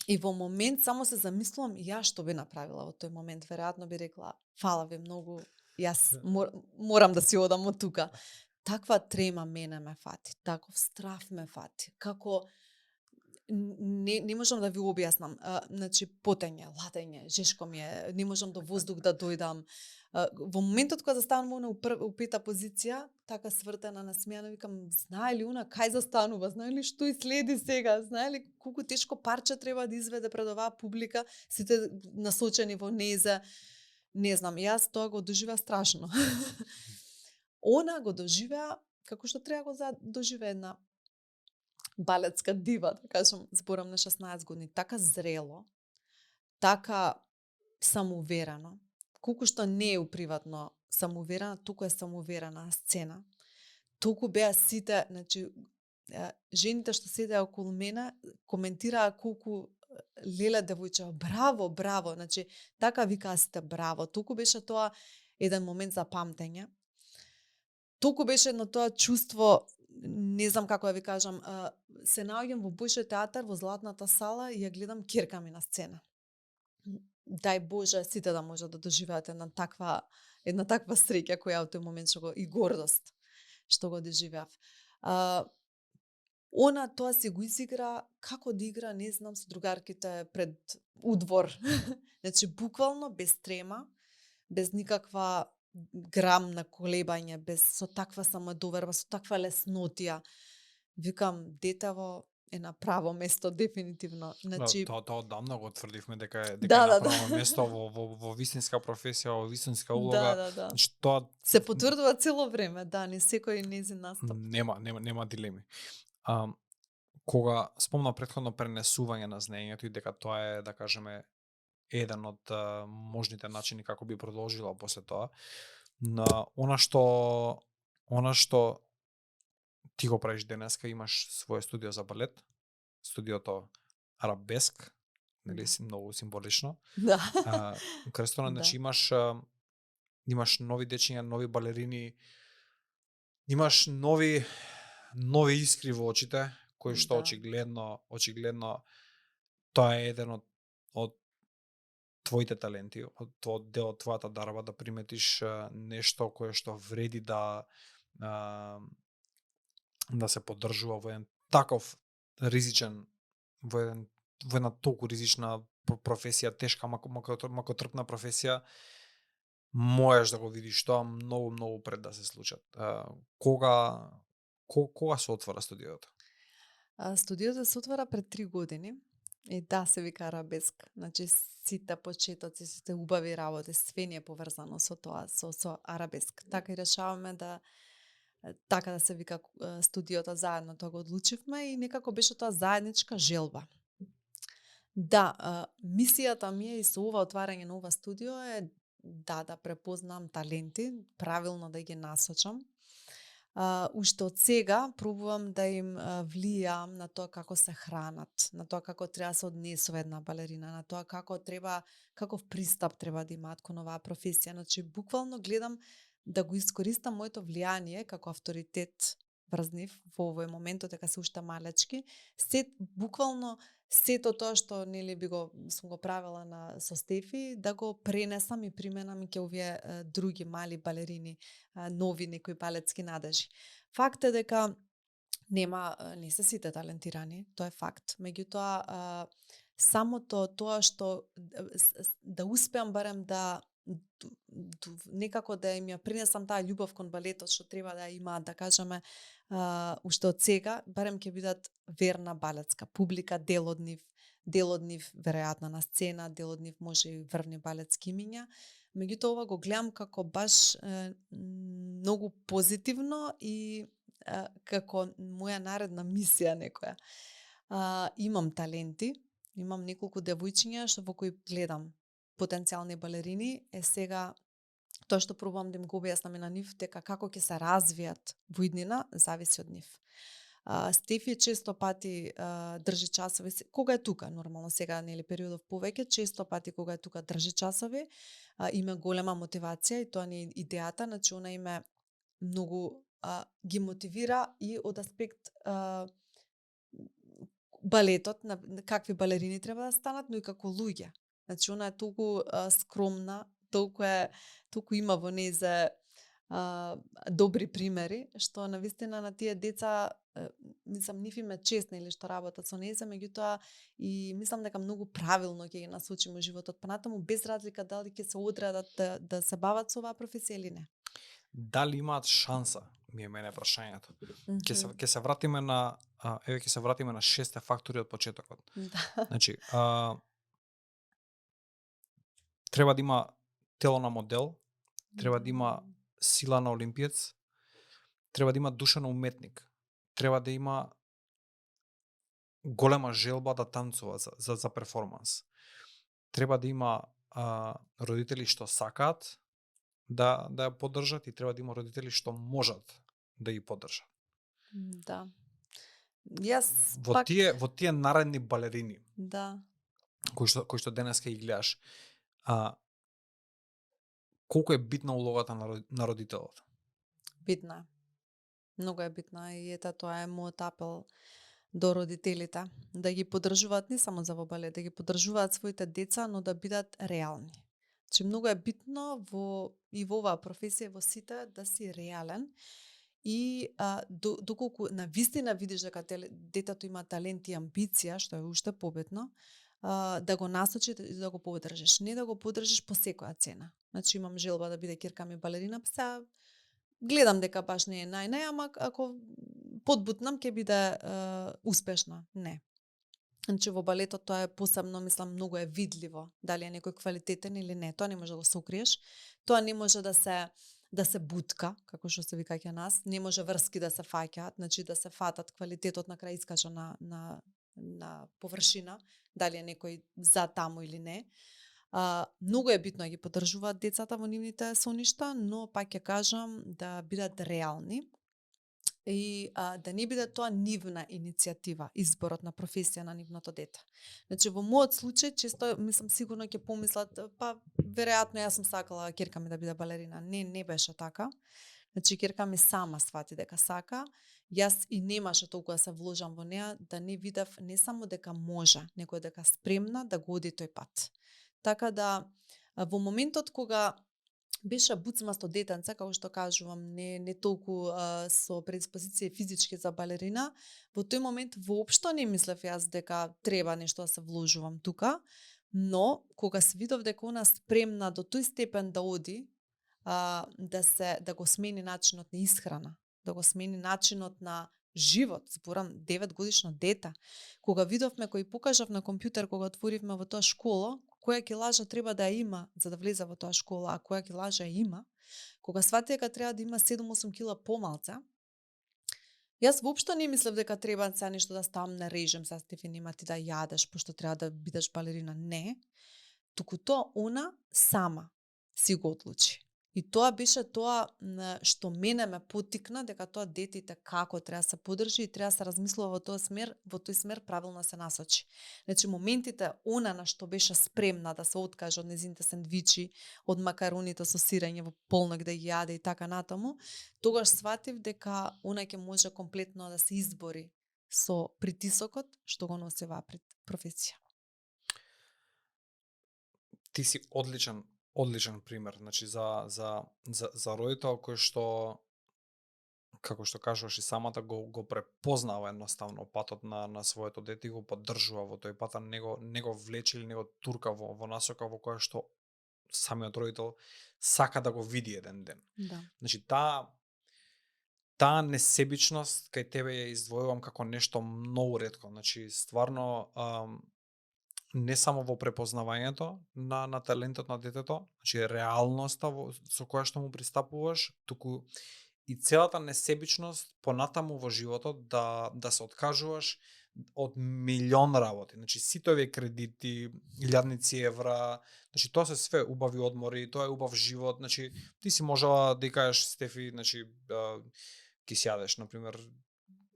и во момент само се замислувам ја што би направила во тој момент. Веројатно би рекла, фала ви многу, јас морам да си одам од тука. Таква трема мене ме фати, таков страф ме фати. Како не можам да ви објаснам. Значи потење, латење, жешко ми е, не можам до воздух да дојдам. Во моментот кога застанувам у пета позиција, така свртена, насмејана, викам, знае ли она кај застанува, знае ли што и следи сега, знае ли колку тешко парче треба да изведе пред оваа публика, сите насочени во нејза. Не знам, јас тоа го доживеа страшно. Она го доживеа како што треба го доживее една балетска дива, да кажам, зборам на 16 години, така зрело, така самоуверено, колку што не е уприватно самоуверена, туку е самоуверена на сцена. Толку беа сите, значи, жените што седеа околу мене, коментираа колку леле девојче, браво, браво, значи, така викаа сите браво. Толку беше тоа еден момент за памтење. Толку беше едно тоа чувство, не знам како да ви кажам, се наоѓам во Бојши театар, во Златната сала и ја гледам ќерка ми на сцена. Дај Боже, сите да може да доживеат една таква среќа која во тој момент и гордост што го доживеав. Она тоа си го изигра, како да игра, не знам, со другарките пред удвор. Значи, буквално без трема, без никаква грам на колебање, со таква самодоверба, со таква леснотија. Викам, детево е на право место, дефинитивно. Значи, тоа одамна го тврдивме дека е да, на право место во вистинска професија, во вистинска улога. Да. Значи, тоа се потврдува цело време, да, не секој незин настап. Нема дилеми. Кога спомна претходно пренесување на знаењето и дека тоа е, да кажеме, еден од можните начини како би продолжила после тоа, на она што ти го правиш денеска, имаш свое студио за балет, студиото Арабеск, нели си многу символично. Да. Крстона, значи имаш нови дечиња, нови балерини, имаш нови искри во очите, кои што очигледно тоа е еден од твоите таленти, од дел од твојата дарба, да приметиш нешто кое што вреди да се поддржува во еден таков ризичен, во една толку ризична професија, тешка, макотрпна професија, можеш да го видиш тоа многу пред да се случат. Кога се отвора студиото? Студиото се отвора пред 3 години. И да, се вика Арабеск. Значи, сите почетоци, сите убави работи, све не е поврзано со тоа, со Арабеск. Така и решаваме да се вика студиото заедно, тоа го одлучивме и некако беше тоа заедничка желба. Да, мисијата ми е и со ова отварање на ова студио е да препознам таленти, правилно да ги насочам. Уште од сега пробувам да им влијам на тоа како се хранат, на тоа како треба да се однесува една балерина, на тоа каков пристап треба да имаат кон оваа професија. Значи, буквално гледам да го искористам моето влијание како авторитет врз нив во овој моментот дека се уште малечки. Буквално сето тоа што нели сум го правела со Стефи, да го пренесам и применам и ќе овие други мали балерини, нови некои балетски надежи. Факт е дека не се сите талентирани, тоа е факт. Меѓутоа, самото тоа што да успеам барем да некако да им ја принесам таа љубов кон балетот што треба да имаат, да кажеме, уште од сега, барем ќе бидат верна балетска публика, дел од нив веројатно на сцена, дел од нив може и врвни балетски имиња. Меѓутоа, ова го гледам како баш многу позитивно и како моја наредна мисија некоја. Имам таленти, имам неколку девојчиња во кои гледам потенцијални балерини, сега тоа што пробувам да им го објаснам на нив, дека како ќе се развијат во иднина, зависи од нив. Стефи често пати држи часови, кога е тука, нормално сега нели периодов повеќе, често пати кога е тука држи часови, има голема мотивација и тоа не е идејата, значи она име многу ги мотивира и од аспект балетот, на какви балерини треба да станат, но и како луѓе. Значи, она е толку скромна, толку има во нејзе добри примери, што навистина на тие деца мислам нив им е честно или што работат со незе, меѓутоа и мислам дека многу правилно ќе ги насочиме животот понатаму без разлика дали ќе се одредат да се бават со оваа професија или не. Дали имаат шанса? Ми е мене прашањето. Мгм. Ќе се вратиме на ќе се вратиме на 6 фактори од почетокот. Да. Значи, треба да има тело на модел, треба да има сила на олимпиец, треба да има душа на уметник, треба да има голема желба да танцува за перформанс. Треба да има родители што сакаат да ја поддржат и треба да има родители што можат да ги поддржат. Да. Јас Во пак тие наредни балерини да. кои што денеска ги гледаш, колку е битна улогата на родителот? Битна е. Многу е битна и ета тоа е мојот апел до родителите, да ги поддржуваат не само за во балет, да ги поддржуваат своите деца, но да бидат реални. Значи многу е битно и во оваа професија во сите да си реален и доколку на вистина видиш дека детето има талент и амбиција, што е уште побитно, да го насочиш и да го поддржиш, не да го поддржиш по секоја цена. Значи имам желба да биде ќерка ми балерина, па гледам дека баш не е нај, ама ако подбутнам ќе биде успешна. Не. Значи во балетот тоа е посебно, мислам, многу е видливо, дали е некој квалитетен или не. Тоа не може да го сокриеш. Тоа не може да се бутка, како што се вика ќе нас, не може врски да се фаќаат, значи да се фатат квалитетот на крај искача на површина, дали е некој за таму или не. Многу е битно да ги поддржуваат децата во нивните соништа, но пак ќе кажам да бидат реални и да не биде тоа нивна иницијатива, изборот на професија на нивното дете. Значи во мојот случај често мислам сигурно ќе помислат, па веројатно јас сум сакала ќерка ми да биде балерина. Не беше така. Значи ќерка ми сама свати дека сака. Јас и немаше толку да се вложам во неа, да не видев не само дека може, него дека спремна да го оди тој пат. Така да во моментот кога беше буцмасто детенце, како што кажувам, не толку со предиспозиција физички за балерина, во тој момент воопшто не мислев јас дека треба нешто да се вложувам тука, но кога се видов дека она спремна до тој степен да оди, да го смени начинот на исхрана, да го смени начинот на живот, зборам 9 годишно дете. Кога видовме, кој покажав на компјутер, кога отворивме во тоа школа, која килажа треба да ја има за да влезе во тоа школа, а која килажа ја има, кога свати дека треба да има 7-8 кила помалце, јас воопшто не мислев дека треба сега нешто да ставам на режим, сега Стефи нема ти да јадеш, пошто треба да бидеш балерина. Не. Туку тоа она сама си го одлучи. И тоа беше тоа што мене ме поттикна дека тоа детите како треба да се поддржи и треба да се размислува во тој смер правилно се насочи. Значи моментите она на што беше спремна да се откаже од незините сендвичи, од макароните со сирење во полнок да ги јаде и така натаму, тогаш сватив дека она ќе може комплетно да се избори со притисокот што го носи оваа професија. Ти си одличен пример, значи за родител кој што, како што кажуваш и самата, го препознава едноставно патот на своето дете и го поддржува во тој пат, а не го влече или не го турка во насока во која што самиот родител сака да го види еден ден. Да. Значи таа несебичност кај тебе ја издвојувам како нешто многу ретко. Значи стварно не само во препознавањето на талентот на детето, значи реалноста со која што му пристапуваш, туку и целата несебичност понатаму во животот да се откажуваш од милион работи. Значи сите овие кредити, илјадници евра, значи тоа се све убави одмори, тоа е убав живот, значи ти си можела да кажеш Стефи, значи ќе си јадеш на пример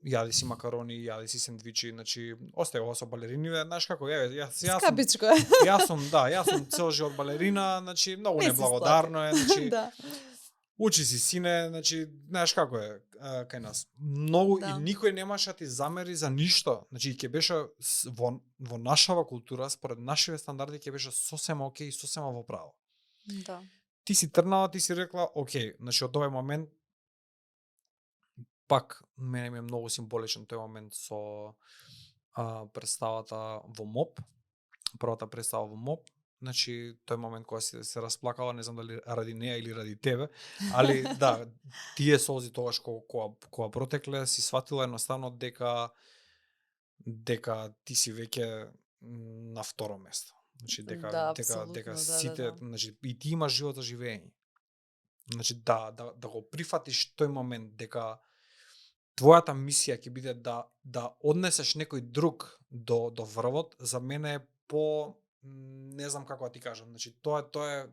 јади си макарони, јади си сендвичи, значи остај ова со балерини, знаеш како Скапичко. Јас сум цел живот балерина, значи многу неблагодарно е, значи да. Учи си сине, значи знаеш како е кај нас. Многу Да. и никој немаше да ти замери за ништо. Значи ќе беше во нашава култура, според нашиве стандарди ќе беше сосема окей, сосема во право. Да. Ти си трнала, ти си рекла, окей, значи од овој момент пак мене ми е многу символичен тој момент со представата во МОП, првата представа во МОП. Значи, тој момент кога се расплакала, не знам дали ради неа или ради тебе, али да, тие солзи тогаш кога протекле, си сватила едноставно дека ти си веќе на второ место. Значи Да, апсолутно, сите, да. значи и ти имаш живот за живење. Значи да го прифатиш тој момент дека твојата мисија ќе биде да однесеш некој друг до врвот, за мене е не знам како да ти кажам, значи тоа е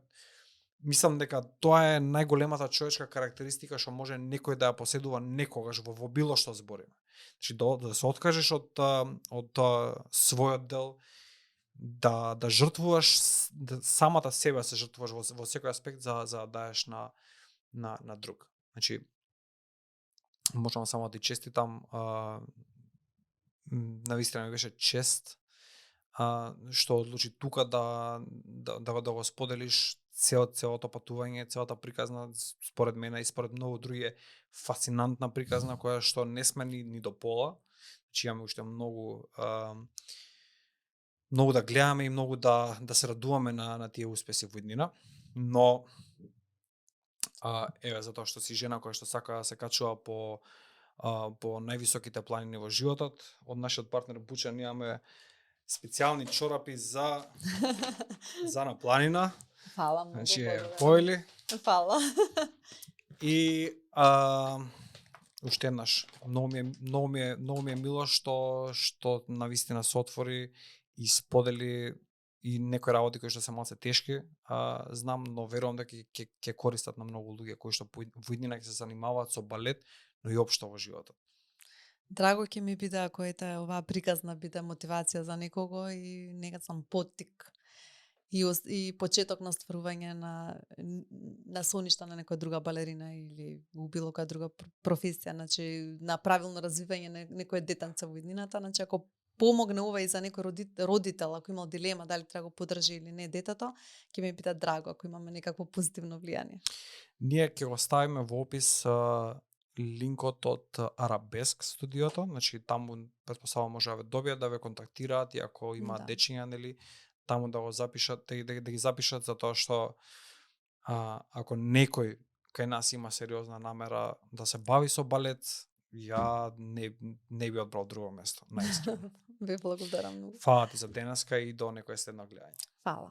мислам дека тоа е најголемата човечка карактеристика што може некој да ја поседува некогаш во било што збориме. Значи да се откажеш од својот дел, да жртвуваш самата себе, се жртвуваш во секој аспект за да даеш на друг. Значи можам само да ти честитам, навистина ми беше чест што одлучи тука да го споделиш целото патување, целата приказна, според мене и според многу други е фасцинантна приказна која што не сме ни до пола. Значи имаме уште многу да гледаме и многу да се радуваме на тие успеси во иднина, но еве затоа што си жена која што сака да се качува по највисоките планини во животот, од нашиот партнер Бучан имаме специјални чорапи за на планина. Фала многу. Значи поели. Фала. И уште еднаш, многу ми е мило што навистина се отвори и сподели и некои работи кои што се малце тешки, знам, но верувам дека ќе користат на многу луѓе кои што во иднина ќе се занимаваат со балет, но и општо во животот. Драго ќе ми биде ако оваа приказна биде мотивација за некого и некако поттик и почеток на стварување на соништа на некоја друга балерина или во било која друга професија, значи на правилно развивање на некое детенце во иднината, значи ако помогне ова и за некој родител, ако имал дилема дали треба го поддржи или не детето, ќе ми биде драго ако имаме некакво позитивно влијание. Ние ќе го ставиме во опис линкот од Арабеск студиото, значи таму претпоставувам може да ве добијат, да ве контактираат и ако има дечиња, нели, таму да го запишат, да ги запишат, затоа што ако некој кај нас има сериозна намера да се бави со балет, ја не би одбрал друго место, наистина. Ве благодарам многу. Фала ти за денеска и до некој следно гледање. Фала.